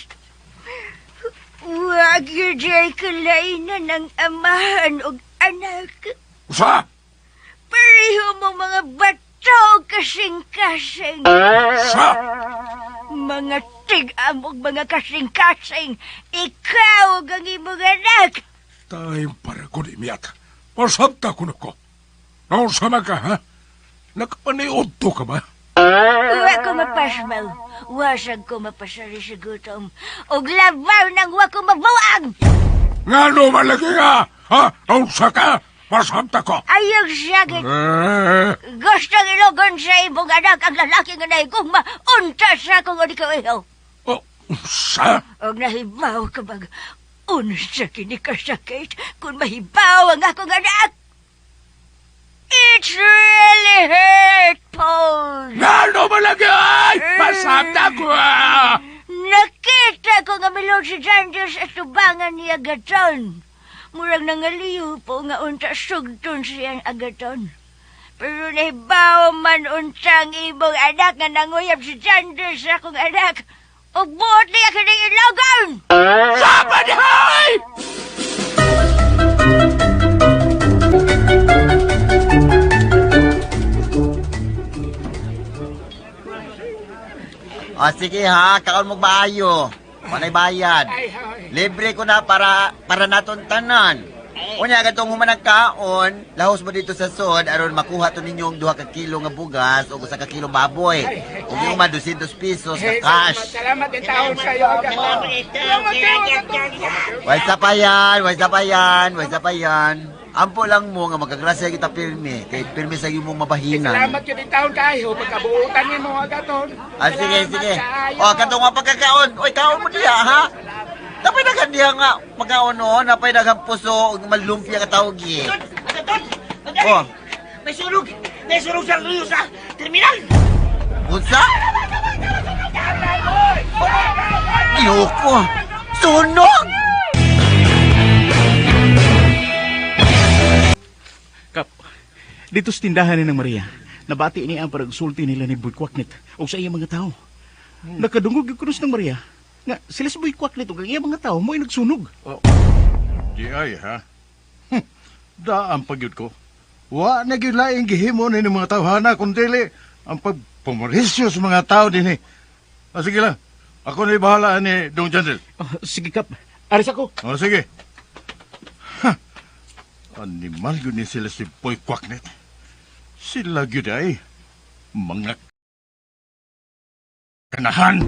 Wag yun ay kalainan ng amahan og anak. Usa! Pareho mo mga bato kasing-kasing. Usa! Mga tig-am og mga kasing-kasing. Ikaw ug ang imong anak. Time para ko ni miyat. Pasabta ko na ko. Nausa man ka, ha? Nakapaniod to ka ba? Wa ko mapasmaw. Wasag ko mapasari sa gutom. Og labaw nang wa ko mabuang. Nga no malagi ka! Ha? Nausa ka? Pasabta ko. Ayaw sakit. Eh, Gustong ilogon sa imong anak ang lalaki nga nahigugma unta sa akong ikaw. oh, unsa? Og nahibaw ka bag unsa kini kasakit kung mahibaw ang akong anak. It's really hurt, Paul. Nga no malagi ay! Pasabta ko! ah! Nakita ko nga milon si Janders at tubangan ni Agaton. Murag nangaliw po nga unta sugton siyang Agaton. Pero nahibaw man untang imong anak nga nanguyab si Janders sa akong anak. Ug buot niya kining ilogon! Sama dihay! O sige ha, kaon mo maayo. Walay bayad. Libre ko na para naton tanan. Unya katong human ang kaon, lahos mo dito sa sod aron makuha to ninyong 2 ka kilo nga bugas o 1 ka kilo baboy. Ug yung ma 200 pesos ka cash. Salamat din taon sa iyo, Agaton. Waysa pa yan, waysa pa yan, waysa pa yan. Ampo lang mo nga magkagrasya kita pirmi, kay pirmi sa imong mabahinan. Salamat yun din taon kayo. Pagkabuutan ni mo, Agaton. Ah, sige, sige. O, katong nga pagkakaon. Oy, kaon mo diha, ha? Napay daghan diha nga pagkaon noon, napay daghang puso ug malumpia ka tawag eh. Agaton! Oh, May sunog! May sunog sa luyo sa terminal! unsa? Ginoo Sunog! Kap, dito sa tindahan ni ng Maria, nabati niya ang paragsulti nila ni Boy Kwaknit o sa iya mga tao. Nakadungog yung krus ng Maria nga sila sa Boy Kwaknit ug ang iya mga tao mo'y nagsunog. Di ay, ha? Daan pagyud ko. Wa na gyud laing gihimo ni mga tawhana kung dili ang pagpumarisyo sa mga tao dinhi. Ah, sige lang. Ako na bahala ni Dong Jandel. Oh, sige, Kap. Aris ako. O, sige. Ha. Animal yun ni sila si Boy Kwaknet. Sila gyud ay mga kanahan.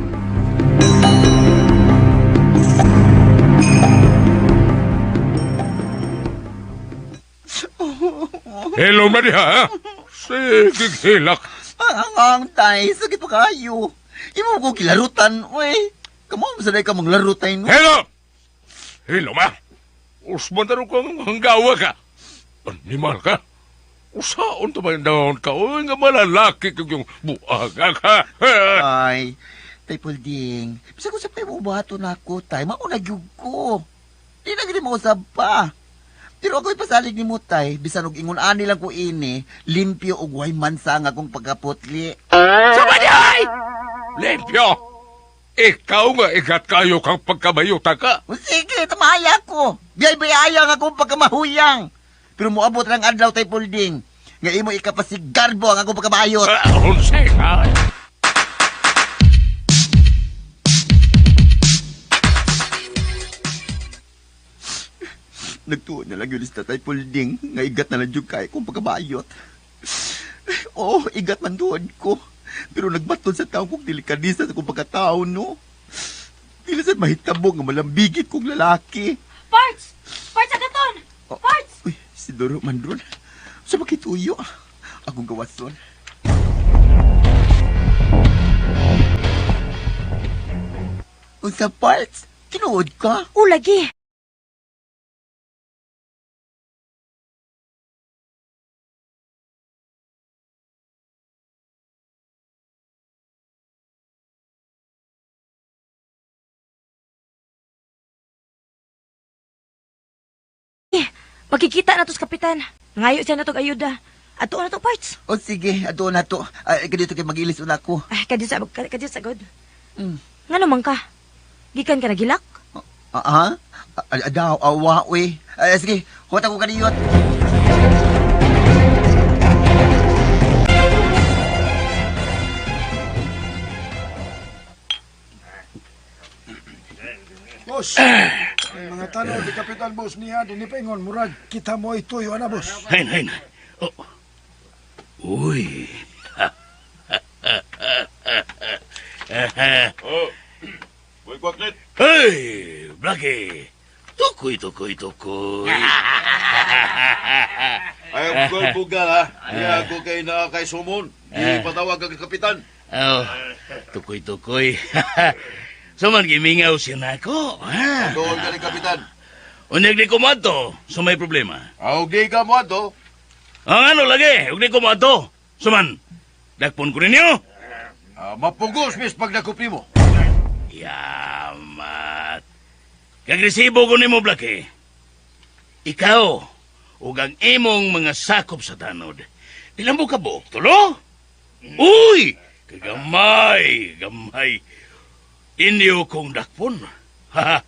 Hello na diha, ha? Sige, hilak. Ang tay, sakit pa kayo. Imo ko kilarutan, oy. Kamo mo sa ka manglaro tay no. Hello! Hello, ma! Usman na kang hanggawa ka. Animal ka. Usaon to ba yung daon ka? Uy, nga malalaki kag yung buaga ka. Ay, tay Pulding. Bisa ko sa pay mo buhaton ako, tay. Mauna gyud ko. Di na gid mo usab pa. Pero ako'y pasalig ni mo, tay. Bisan og ingon ani lang ko ini, limpyo og way mansa nga akong pagkaputli. Sama dihay! Limpyo! Ikaw nga igat kayo kang pagkabayuta ka. O sige, tamaya ko. Biyay-biyaya nga akong pagkamahuyang. Pero moabot lang adlaw, tay Pulding. Nga imo ikapasigarbo ang akong pagkabayot. Ah, unsay ka? Nagtuon na lang yun si Tatay Pulding nga igat na lang yung kay kong pagkabayot. Oh, igat man doon ko. Pero nagbaton sa taong kong delikadisa sa kong pagkatao, no? Dili sa mahitabo nga malambigit kong lalaki. Parts! Parts, Agaton! Oh. Parts! Uy, si Doro man ron. Sa makituyo. Akong gawason. Unsa parts? Tinuod ka? Ulagi! Magkikita na to sa kapitan. Ngayo siya na tog ayuda. Ato na to parts. O sige, ato na to. Ay, kadito kay mag-ilis una ko. Ay, kadyo sa god. Ngano man ka? Gikan ka nagilak? Ah, ha? Daw, awa, uy. Ay, sige, huwag ako kaniyot. Boss, ang mga tanaw di Kapitan Boss niya, dinhi pa ingon, murag kita mo ituyo ana, boss. Hain, hain. Oh. Uy. Oh. Boy Kwaknet. Hey, Blackie. Tukoy, tukoy, tukoy. Ayaw ko bugal ha. Di ako kay na kay Sumon. Di patawag ang kapitan. Oh, tukoy, tukoy. So man, gimingaw siya na ako. Ha? Doon ka ni kapitan. Unyag di ko moadto, so may problema. Aw, di ka mo ato. Ang ano lagi, ug di ko moadto. So man, dakpon ko ninyo. Ah, mapugos mis pag nakupli mo. Yamat. Kagresibo ko nimo, Blackie. Ikaw, ug ang imong mga sakop sa tanod. Pila mo ka buok, tulo? Uy! Kagamay, gamay. Inyo kong dakpon. Ha?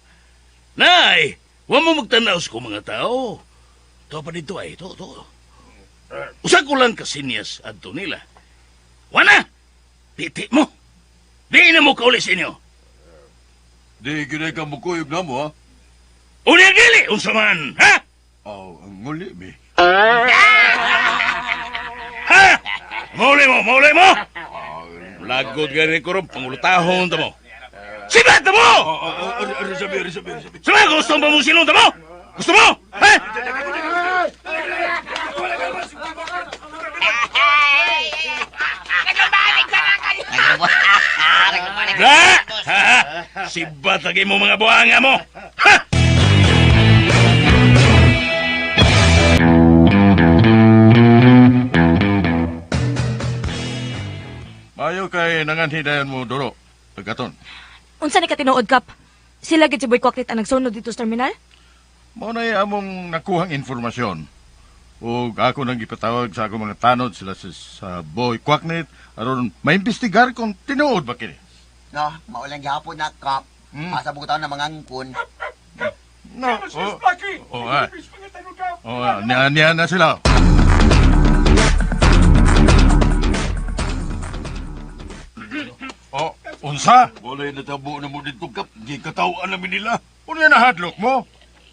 Nay, wa mo magtanaw sa kong mga tao. To pa dito ay, to, to. Usa ko lang kasinyas adto nila. Wana! Piti mo! Di na mo kauli sa inyo. Di ginay ka mukuyog na mo ha. Uli ang dili, unsa man, ha? Aw, ang nguli mi. Ha? Mauli mo, mauli mo! Lagod gani ko ron, pangulutahon ta mo. Sibat ta mo! Sabi, sabi, sabi. Sama, gusto mo mong silong ta mo? Gusto mo? Ha? Ha? Ha? Sibat lagi mo mga buhanga mo! Ha? Mayo kay nanganhidayan mo, Doro. Pagkaton. Unsa ni ka tinuod, Kap? Sila gid si Boy Kwaklit ang nagsunod dito sa terminal? Mao na among nakuhang informasyon. Ug ako nang gipatawag sa akong mga tanod sila sa Boy Kwaknet aron maimbestigar kung tinuod ba kini. No, maulang gihapon na, Kap. Asa mo na mga angkon. No. Oh, oh, ah. Oh, ah, niya, niya na sila. Oh, unsa? Walay natabo na mo dito, Kap. Di katawaan namin nila. Unya na hadlok mo?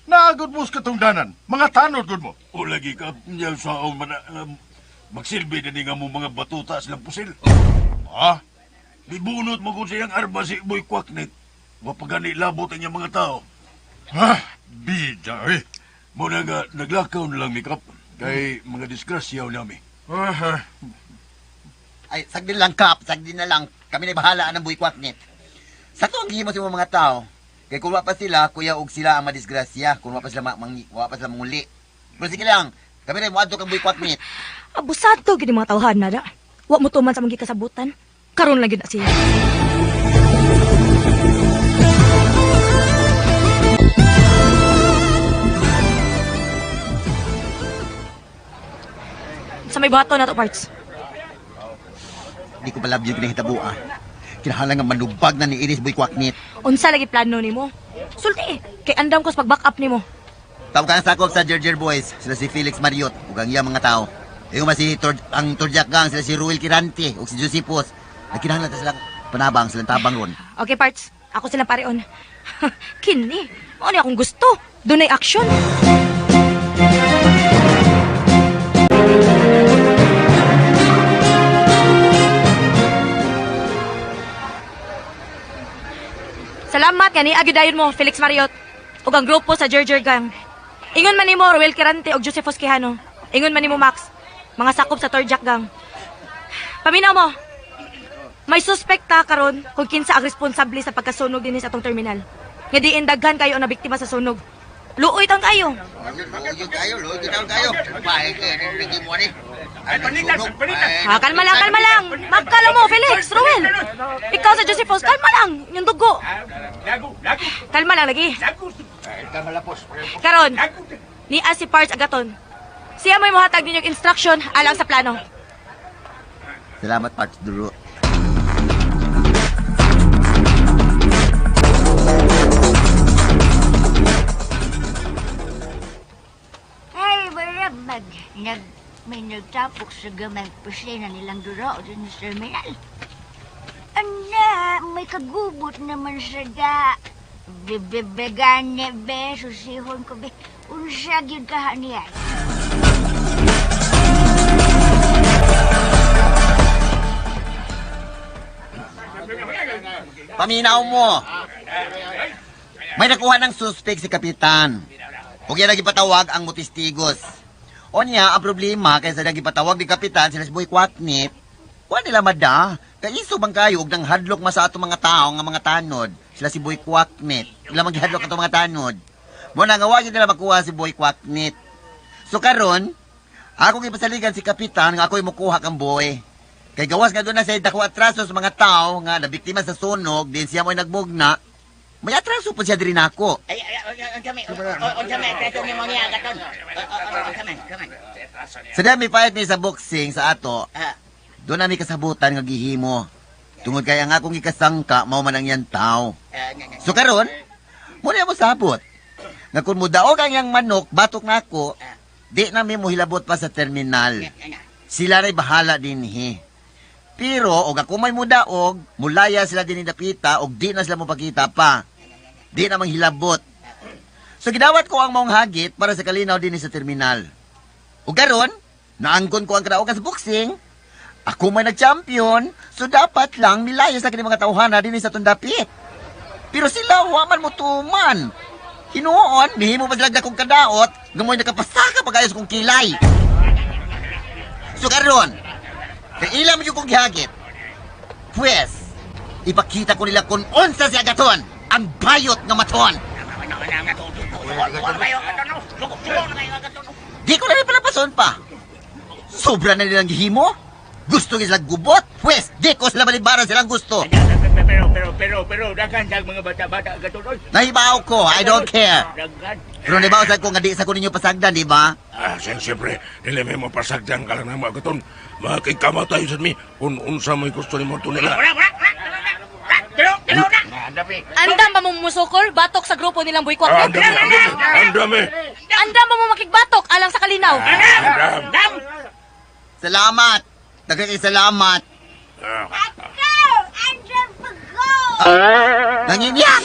Naagod mo sa katungdanan. Mga tanod gud mo. O lagi, Kap. Niya sa akong mana, magsilbi na ni nga mo mga batuta silang pusil. Ah? Gibunot mo kung siyang arma si Boy Kwaknet. Wapagani labot ang iyang mga tao. Ha? Bida, eh. Muna nga, naglakaw na lang mi, Kap. Kay mga disgrasya nami. Ah, ah. Ay, sagdin lang, Kap. Sagdin na lang. Kami na bahala ng buikwaknit. Sa to ang gihimo sa imong mga tao. Kay kung wa pa sila, kuya og sila ang madisgrasya. Kung wa pa sila wa pa sila manguli. Pero sige lang, kami na moadto kang buikwaknit. Abusado gid mga tawhan na da. Wa mo tuman sa mga kasabutan. Karon lang gid na siya. Sa may bato na to parts. Di ko palab yung kinahitabo ah. Kinahanglan nga manubag na ni Iris buikwaknit. Unsa lagi plano nimo? Sulti eh. Kay andam ko sa pag-back up nimo. Tawag ka ng sakop sa Jerjer Boys, sila si Felix Mariot ug ang iyang mga tao. Ingon man si ang Torjak Gang, sila si Ruel Kirante ug si Josephus. Nagkinahanglan ta silang panabang, silang tabang ron. Okay parts. Ako silang pareon. Kini. Mao ni akong gusto. Dunay action. Salamat nga ni agidayon mo Felix Mariot ug ang grupo sa Jerjer Gang. Ingon man nimo Ruel Kirante ug Josephus Quijano. Ingon man nimo Max, mga sakop sa Torjak Gang. Paminaw mo. May suspekta karon kung kinsa ang responsable sa pagkasunog dinhi sa atong terminal. Nga diin daghan kayo ang nabiktima sa sunog. Luoy taon kayo. Luoy kayo, luoy kayo. Bae kay rin mo ni. Ay, panitas, panitas. Ha, kalma lang, kalma lang. Magkalo mo, Felix, Ruel. Ikaw sa Josephus, kalma lang. Yung dugo. Kalma lang lagi. Karon, ni si Parts Agaton. Siya mo'y mohatag ninyong instruction alang sa plano. Salamat, Parts Duro. May nagtapok sa gamay pasena nilang duro din sa terminal. Ana, may kagubot naman sa da. Bibibigane be, susihon ko be. Unsa gyud ka niya. Paminaw mo. May nakuha ng suspect si Kapitan. Huwag yan nagipatawag ang mutistigos. O niya, ang problema, kaysa nagipatawag ni Kapitan sila si Boy Kwaknit, wa nila mada. Kay iso bang kayo og nang hadlok ma sa atong mga tao nga mga tanod. Sila si Boy Kwaknit. Ila maghadlok atong mga tanod. Mo na nga wa gyud nila makuha si Boy Kwaknit. So karon, ako gipasaligan si Kapitan nga ako'y mukuha kang boy. Kay gawas nga doon na siya dako atraso sa mga tao nga nabiktima sa sunog, din siya mo'y nagmugna. May atraso po siya diri nako. Ay, ay, ay, unsa may, unsa may atraso nimo niya, Agaton? Unsa man, unsa man? Sa dami fight ni sa boxing sa ato, Ah. doon nami kasabutan nga gihimo. Tungod kay ang akong gikasangka mao man ang yan tao. Ah, nga, nga. So karon, muna mo sabot. Nga kung mudaog ang iyang manok, batok nako, di nami mohilabot pa sa terminal. Nga, nga. Sila na'y bahala dinhi. Pero, og ako may mudaog, mulaya sila din dapita, og di na sila mopakita pa. Di na manghilabot. So gidawat ko ang maong hagit para sa kalinaw dinhi sa terminal. Ug karon, naangkon ko ang kadaogan sa boxing. Ako may nag-champion, so dapat lang milaya sa kini mga tawhana dinhi sa tundapit. Pero sila wa man mutuman. Hinuon, nihimo pa sila dakong kadaot, ngamoy nakapasaka pagayos kong kilay. So karon, kay ila mo yung kong gihagit. Pwes, ipakita ko nila kung unsa si Agaton, ang bayot nga maton. Di ko na rin palapason pa. Sobra na nilang gihimo. Gusto nila gubot. Pwes, di ko sila balibaran silang gusto. Pero, daghan sa mga bata-bata, Agaton, oy. Nahibaw ko, I don't care. Daghan. Pero nahibaw sa ko nga di sa ko ninyo pasagdan, di ba? Ah, siyempre, dili may mapasagdan ka lang na mga katon. Makikamatay sa mi kung unsa may gusto nimo to nila. Wala, wala, wala, wala, wala. Pero, pero na. Andam ba mo musukol? Batok sa grupo nilang Boy Ah, Kwaknit? andami, andami, andami. Andam ba mo makigbatok alang sa kalinaw? Andam. Dam! Salamat. Daghang salamat. Ah, Ako! Andyan pa ko! Nanginyak!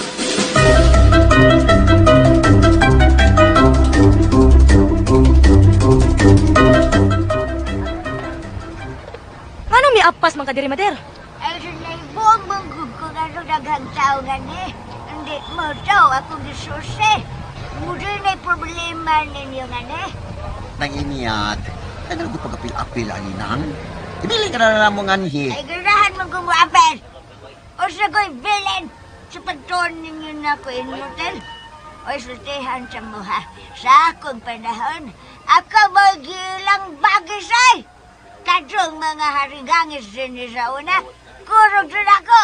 Nganong miapas man ka diri, Mader? Ay, sinay buong manggug ko nga sa daghang tao nga ni. Hindi mo tao akong gisusi. Mudi na problema ninyo nga ni. Nanginyak. Ano ko pagapil-apil, aninang? Ibili ka na lang mo nganhi. Ay, ganahan mong gumuapel. O sa ko'y bilin sa pagtuon ninyo na ko inutil. O sultihan sa muha. Sa akong panahon, ako mo'y gilang bagisay. Kadtong mga haringangis din ni sa una, kurog din ako.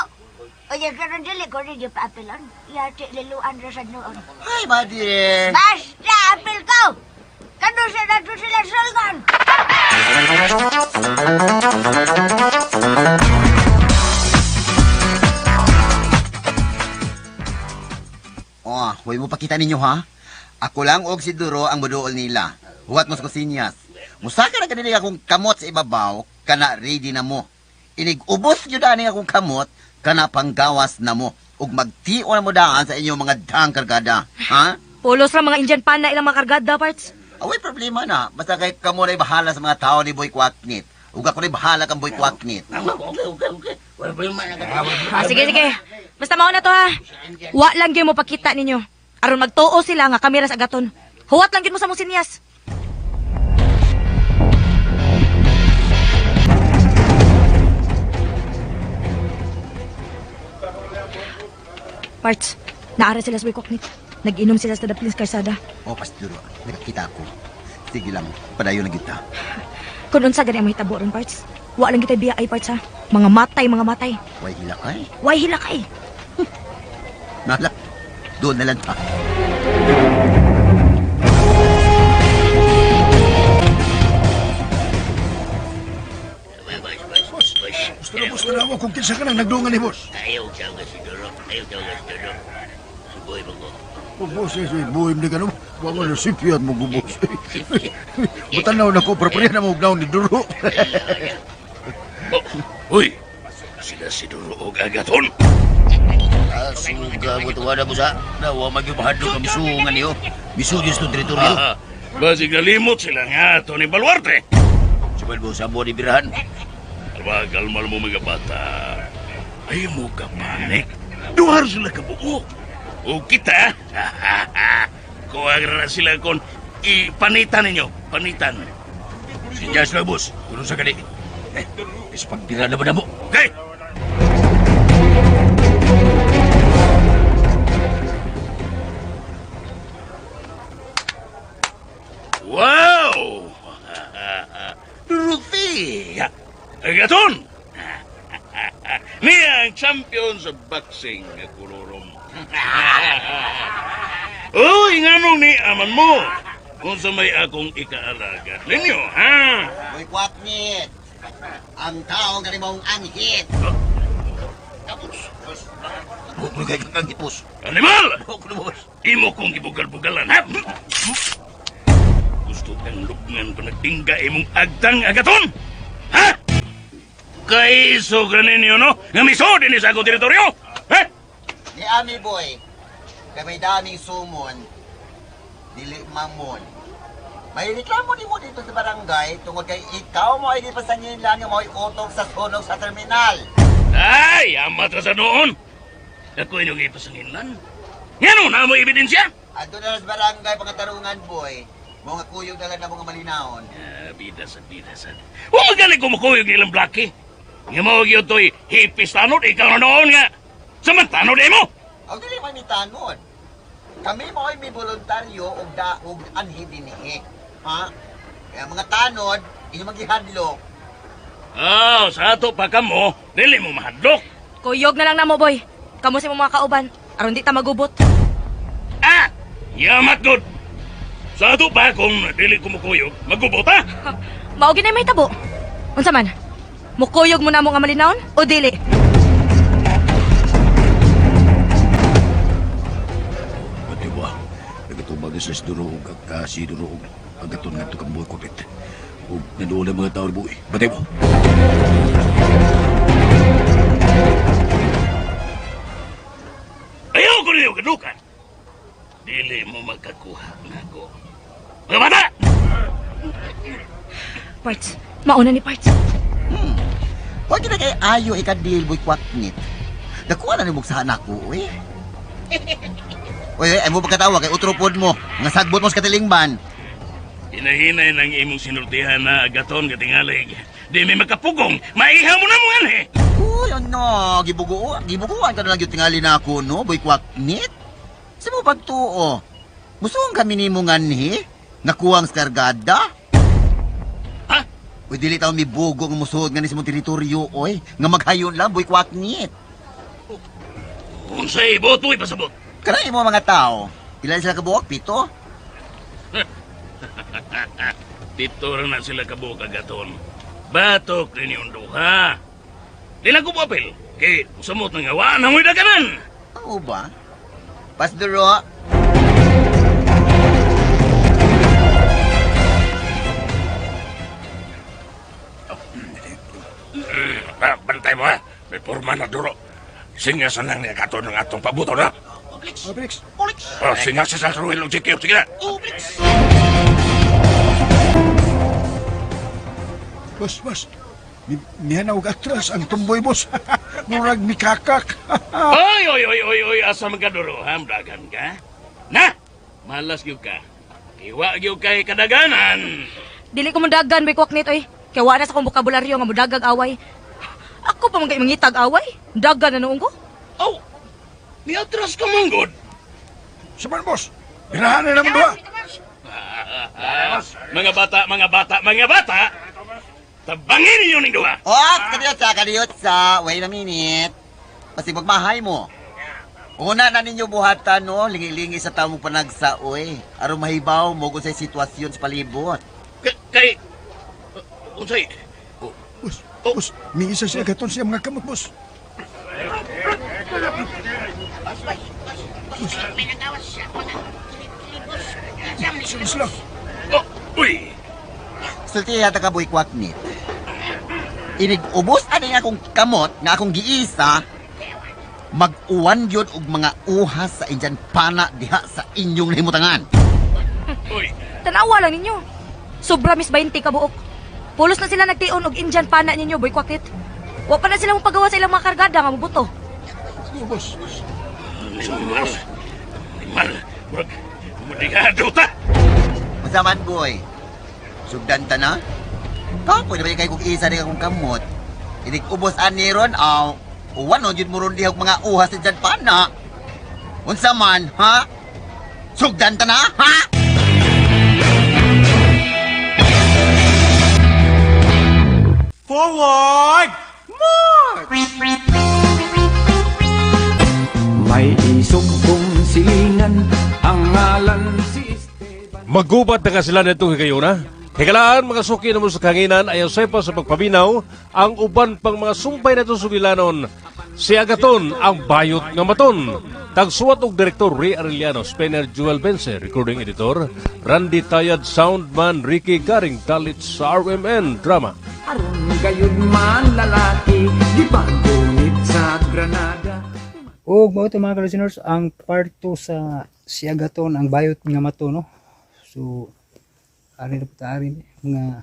O yung karon dili ko rin yung paapilon. Yati liluan ra sa noon. Ay, buddy. Basta apil ko! Kano sa nato sila sulgon? Oh, huwag mo pakita ninyo ha. Ako lang og si Duro ang muduol nila. Huwat mo sa kusinyas. Musaka na kanila akong kamot sa ibabaw, kana ready na mo. Inig-ubos nyo dani akong kamot, kana panggawas na mo. Ug magtio na mo daan sa inyong mga dang kargada. Ha? Pulos ra mga Indian pana ilang mga kargada, parts. Away problema na. Basta kay kamo na'y bahala sa mga tao ni Boy Kwaknit. Ug ako na'y bahala kang Boy Kwaknit. Okay. Wala problema na, Agaton. Ah, sige, sige. Basta mao na to ha. Wa lang gyud mo pakita ninyo. Aron magtuo sila nga kamera sa agaton. Huwat lang gyud mo sa mong sinyas. Parts, naara sila sa Boy Kwaknit. Nag-inom sila sa Daplins Karsada. O, Pastor, nakakita ako. Sige lang, padayon na kita. Kung unsa gani ang mahitabo ron, Parts. Wa lang kitay biya ay Parts ha. Mga matay, mga matay. Way hilakay. Way hilakay. Nala, doon na lang ta. Gusto na, boss, na ako kung kinsa ka nang nagdungan ni boss. Ayaw tawag si Doro. Ayaw tawag si Doro. Si Boy mo ko. Oh, boss, eh, buhim na ganun. Wa man resipian mo gubos. Butanaw na ko pero na mo ugnaw ni Duro. Oh, uy, sila si Duro og Agaton. Suga mo tuwa na mo sa. Nawa magyupahadlok ang misungan niyo. Misugyos itong teritoryo. Ah, basig nalimot sila nga ato ni Baluarte. Sabal mo sa ni birahan. Alwa, kalmal mo mga bata. Ay mo ka panik. Duhar sila kabuo. O kita, kuha na sila kon ipanitan ninyo. Panitan. Sinyas lang, boss. Kuno sa gani. Eh, ispagbira na ba na mo? Okay. Wow! Dorothea! Agaton! Niya ang champion sa boxing nga kolorom. Uy, nganong ni aman mo? Kung sa may akong ikaalaga ninyo, ha? Uy, kwaknit. Ang tao nga mong anghit. Huwag kay kang boss. Animal! Huwag boss. Imo kong gibugal-bugalan, ha? Gusto kang lubngan pa nagtingga imong agtang agaton? Ha? Kaiso ka ninyo, no? Nga misod ini sa akong teritoryo? Ha? Ni Ami Boy, kay may daming sumon, dili mamon. May reklamo ni mo dito sa barangay tungod kay ikaw mo ay gipasangin lang yung mo'y utog sa sunog sa terminal. Ay, amat ka sa doon. Ako inyong ipasanginlan. Ngano na mo ebidensya? Adto na sa barangay pangatarungan boy. Mga kuyog na lang na mga malinawon. Ah, bida sad, bida sad. Huwag magaling kumukuyog nilang Blackie. Nga mo gyud to'y hipis tanod, ikaw na noon nga. Samantanod mo! Ang dili man ni tanod. Kami mo ay may voluntaryo og da og anhi dinhi. Ha? Kaya mga tanod, inyo magihadlok. Oh, sa ato pa kamo, dili mo mahadlok. Kuyog na lang namo, boy. Kamo sa imong mga kauban. Aron di ta magubot. Ah! Yamat good! Sa ato pa kung dili kumukuyog, magubot ha? Mao gid may tabo. Unsa man? Mukuyog mo na mo nga malinawon o dili? Pati ba? Nagatubag sa si Duro ug si Duro ug Agaton nga ito kang buhay kupit. Ug naduol ang mga tao ni Buhi. Batay mo. Ayaw ko ninyo kadukan. Dili mo makakuha nako. Mga bata! Parts, mauna ni Parts. Huwag na kay ayo ikadil boy kwaknit. Nakuha na ni buksahan ako, eh. Uy, ay mo pagkatawa kay utro pod mo. Nga sagbot mo sa katilingban. Hinahinay ng imong sinultihan na agaton katingalig. Di may makapugong, maiha mo na mo eh. Uy, ano, gibuguan ka na lang yung tingali na ako, no, boy kwaknit. Sa mo pagtuo? Musuong kami ni mo nganhi? Nakuwang sa kargada? Ha? Uy, dili taon mi bugo nga musuod nga ni sa mong teritoryo, oy. Nga maghayon lang, boy kwaknit. Unsay ibot mo ipasabot. Kanang imo mga tao, ilan sila kabuok? 7? Dito rin na sila kabuok agaton. Batok rin yung duha. Di lang ko papel. Kay samot nga wa na mo'y daganan. Oo ba? Pasduro. Bantay mo ha. May porma na duro. Sinyasan lang niya kato ng atong pabuto na. Oblix. Oh, sinyasan sa Ruel og GQ. Sige na. Boss, boss. Mihanaw og atras ang tumboy, boss. Murag mikakak. Oy, oy, oy, oy, oy, asa man ka duro, ha? Dagan ka? Na! Malas gyud ka. Iwa gyud kay kadaganan. Dili ko mudagan, boy kwaknit oy. Kay wa na sa akong bokabularyo nga mudagag away. Ako pa man kay mangitag away. Dagan na noong ko. Oh, niatras ka man gud. Saman, boss. Birahan na naman duha. Mga bata, mga bata, mga bata! Tabangin ninyo ning duha! Oh, kadiyot sa, kadiyot sa. Wait a minute. Basig magmahay mo. Una na ninyo buhatan, no? Lingi-lingi sa tamong panagsa, oy. Aron mahibaw mo kung sa sitwasyon sa palibot. Kay... Unsay? Boss, boss, may isa siya gaton siya mga kamot, boss. Sus lang. Oh, uy! Sulti yata ka, boy Kwaknit. Inig-ubos ani nga akong kamot nga akong giisa, mag-uwan yun og mga uhas sa injan pana diha sa inyong nahimutangan. Uy! Tanawa lang ninyo. Sobra mis 20 ka buok. Pulos na sila nagtion og Indian pana ninyo, Boy Kwaknit. Wa pa na sila mong pagawa sa ilang mga kargada nga mubuto. Boss. Animal! Animal! Murag, mudigado ta! Masaman, boy. Sugdan ta na. Kapoy na ba kay kung isa ni akong kamot? Inig-ubos ani ron, aw, uwan o yun mo ron diha og mga uhas sa injan pana. Unsa man, ha? Sugdan ta na, ha? Forward! March! May isog kong silingan, ang ngalan si Magubat na ka sila nitong higayuna. Hikalaan mga suki na mo sa kanginan ayaw sepa sa pagpaminaw ang uban pang mga sumpay na sugilanon. Si Agaton ang bayot nga maton. Tagsuwat og direktor Ray Arellano, Spencer Jewel Bense, recording editor Randy Tayad, soundman Ricky Garing Dalit sa RMN Drama. Aron gayud man lalaki, gipagunit sa Granada. Ug mao to mga ka-listeners ang part 2 sa si Agaton ang bayot nga mato, no. So ari na po ta ari mga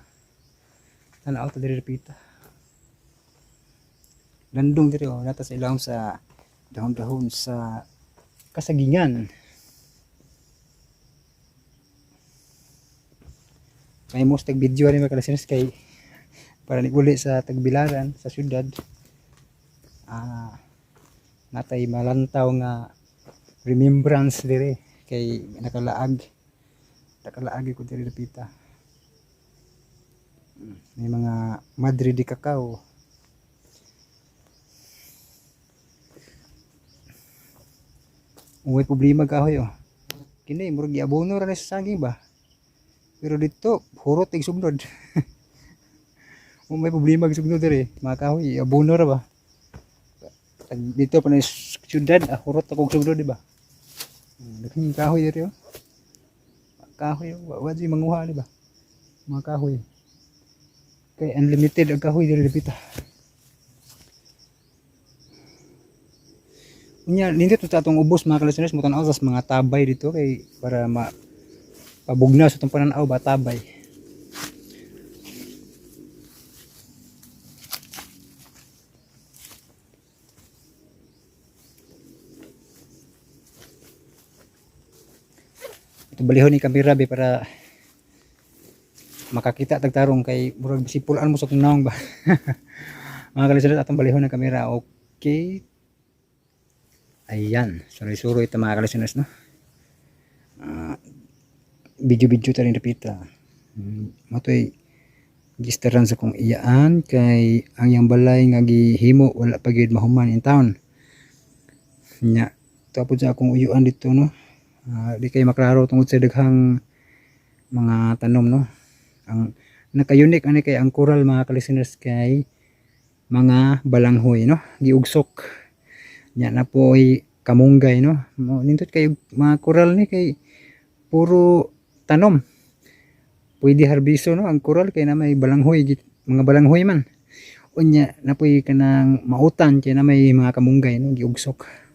tan-aw ta diri repita. Landong diri oh, nata sa ilawom sa dahon-dahon sa kasagingan. May most tag video ani mga ka-listeners kay para ni uli sa tagbilaran sa syudad. Natay malantaw nga remembrance dire kay nakalaag ko diri dapita. May mga Madre de Cacao. Uy, problema kahoy oh. Kini murag giabono ra ni sa saging ba. Pero dito hurot ig sugnod. May problema ig sugnod dire, mga kahoy abono ra ba. Dito pa na syudad, hurot akong sugnod di ba. Daghang kahoy diri oh. Kahoy, wa di manguha di ba. Mga kahoy. Kay unlimited ang kahoy diri dapita. Unya nindot ta atong ubos mga ka-listeners, mo tan-aw sa mga tabay dito kay para ma pabugnaw sa atong pananaw ba tabay. Ito balihon ni kamera be para makakita tagtarong kay murag sipulan mo sa kung naong ba. Mga ka-listeners, atong balihon ng kamera. Okay. Ayan, suroy-suroy ito mga ka-listeners, no? Video-video ta rin repita. Matoy gistaran sa kong iyaan kay ang iyang balay nga gihimo wala pa gyud mahuman in town. Nya, tapos sa akong uyuan dito, no? Di kay maklaro tungod sa daghang mga tanom, no? Ang naka-unique ani kay ang coral mga ka-listeners kay mga balanghoy, no? Giugsok. Nya na po'y kamunggay, no? Nindot kay mga coral ni kay puro tanom. Pwede harbiso, no? Ang coral kay na may balanghoy, mga balanghoy man. Unya na po'y kanang mautan kay na may mga kamunggay, no? Giugsok.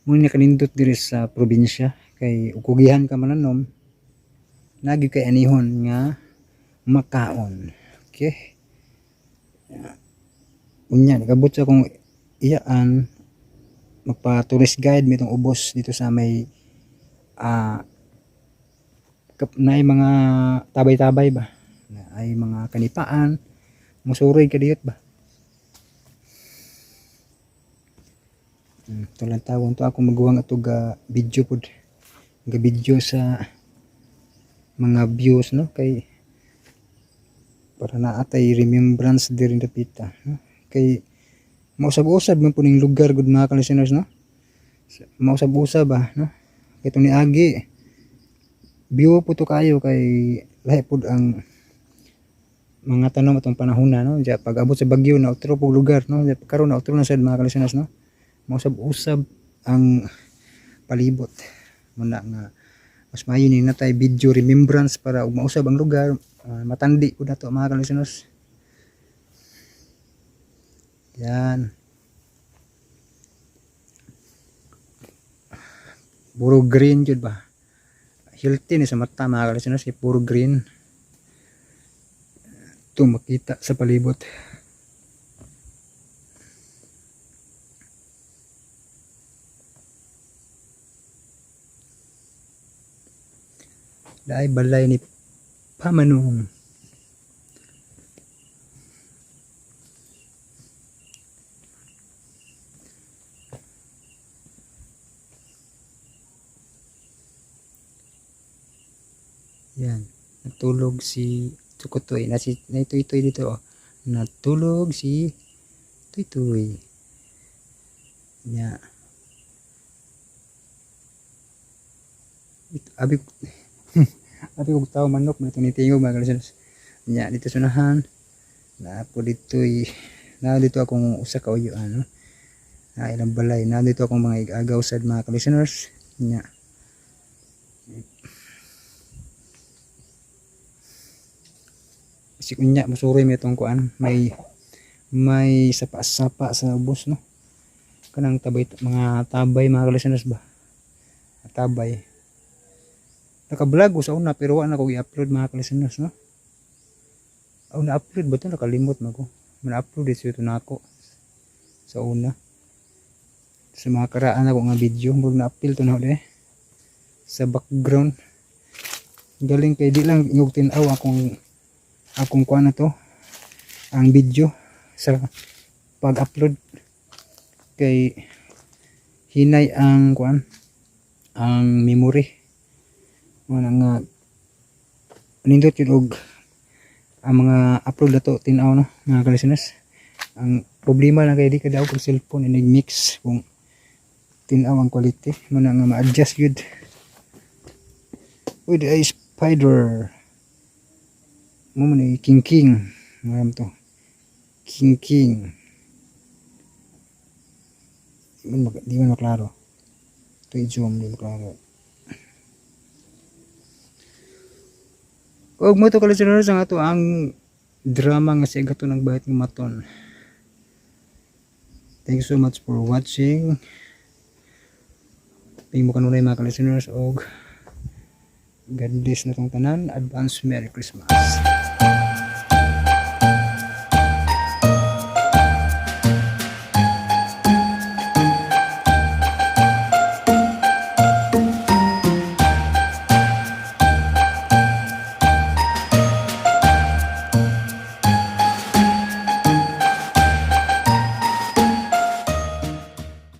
Muna kanindot diri sa probinsya kay ukugihan ka mananom nagi kay anihon nga makaon. Okay. Unya nakabot sa akong iyaan magpa tourist guide mitong ubos dito sa may naay mga tabay-tabay ba, naay mga kanipaan, musuroy kadiyot ba. Tulang tawon to ako maguwang ato ga video pod, ga video sa mga views, no, kay para naatay remembrance diri dapita, no? Kay mausab-usab man po ning lugar gud mga ka-listeners, no? Mausab-usab ba, no? Kay tong niagi view po to kayo kay lahi pud ang mga tanom atong panahona, no? Diya pag abot sa bagyo na otro pug lugar, no? Diya karon na otro na sad mga ka-listeners, no? Mausab-usab ang palibot muna nga Mas maayo ni natay video remembrance para ug mausab ang lugar, matandi pud nato mga ka-listeners. Yan. Puro green jud ba? Healthy ni sa mata mga ka-listeners, kay puro green. Ito makita sa palibot. Dai balay ni Pamanong. Yan. Natulog si Tukutoy. Nasi, naituy-tuy dito. Oh. Natulog si Tuy-tuy. Nya. Ito, abi abi kog tao manok man itong nitingog mga kalisanos. Nya dito sunahan. Na po dito na dito akong usa ka uyo ano. Na ilang balay na dito akong mga igagaw sad mga ka-listeners. Nya. Si kunya musuroy mi itong kuan, may sapa-sapa sa ubos no. Kanang tabay mga tabay mga ka-listeners ba. Tabay. Naka-vlog ko sa una pero wa na ko i-upload mga ka-listeners no. Aw na-upload ba to, nakalimot man ko. Man-upload dito ito na ako sa una. Sa mga karaan ako nga video, murag na-appeal to na eh. Sa background. Galing kay di lang ingog tin-aw akong kuan na to ang video sa pag-upload kay hinay ang kuan ang memory. Wala nga nindot yun og ang mga upload na to tin-aw no mga ka-listeners. Ang problema lang kay di ka daw kog cellphone inig mix kung tin-aw ang quality mo na nga ma-adjust gyud. Uy, di ay spider mo man ay king king ngayon to king king di man maklaro ito i-zoom di maklaro. Og mo to ka-listeners ang ato ang drama nga si Agaton ang bayat ng maton. Thank you so much for watching. Ping mo kanunay mga ka-listeners og God bless na tong tanan. Advance Merry Christmas.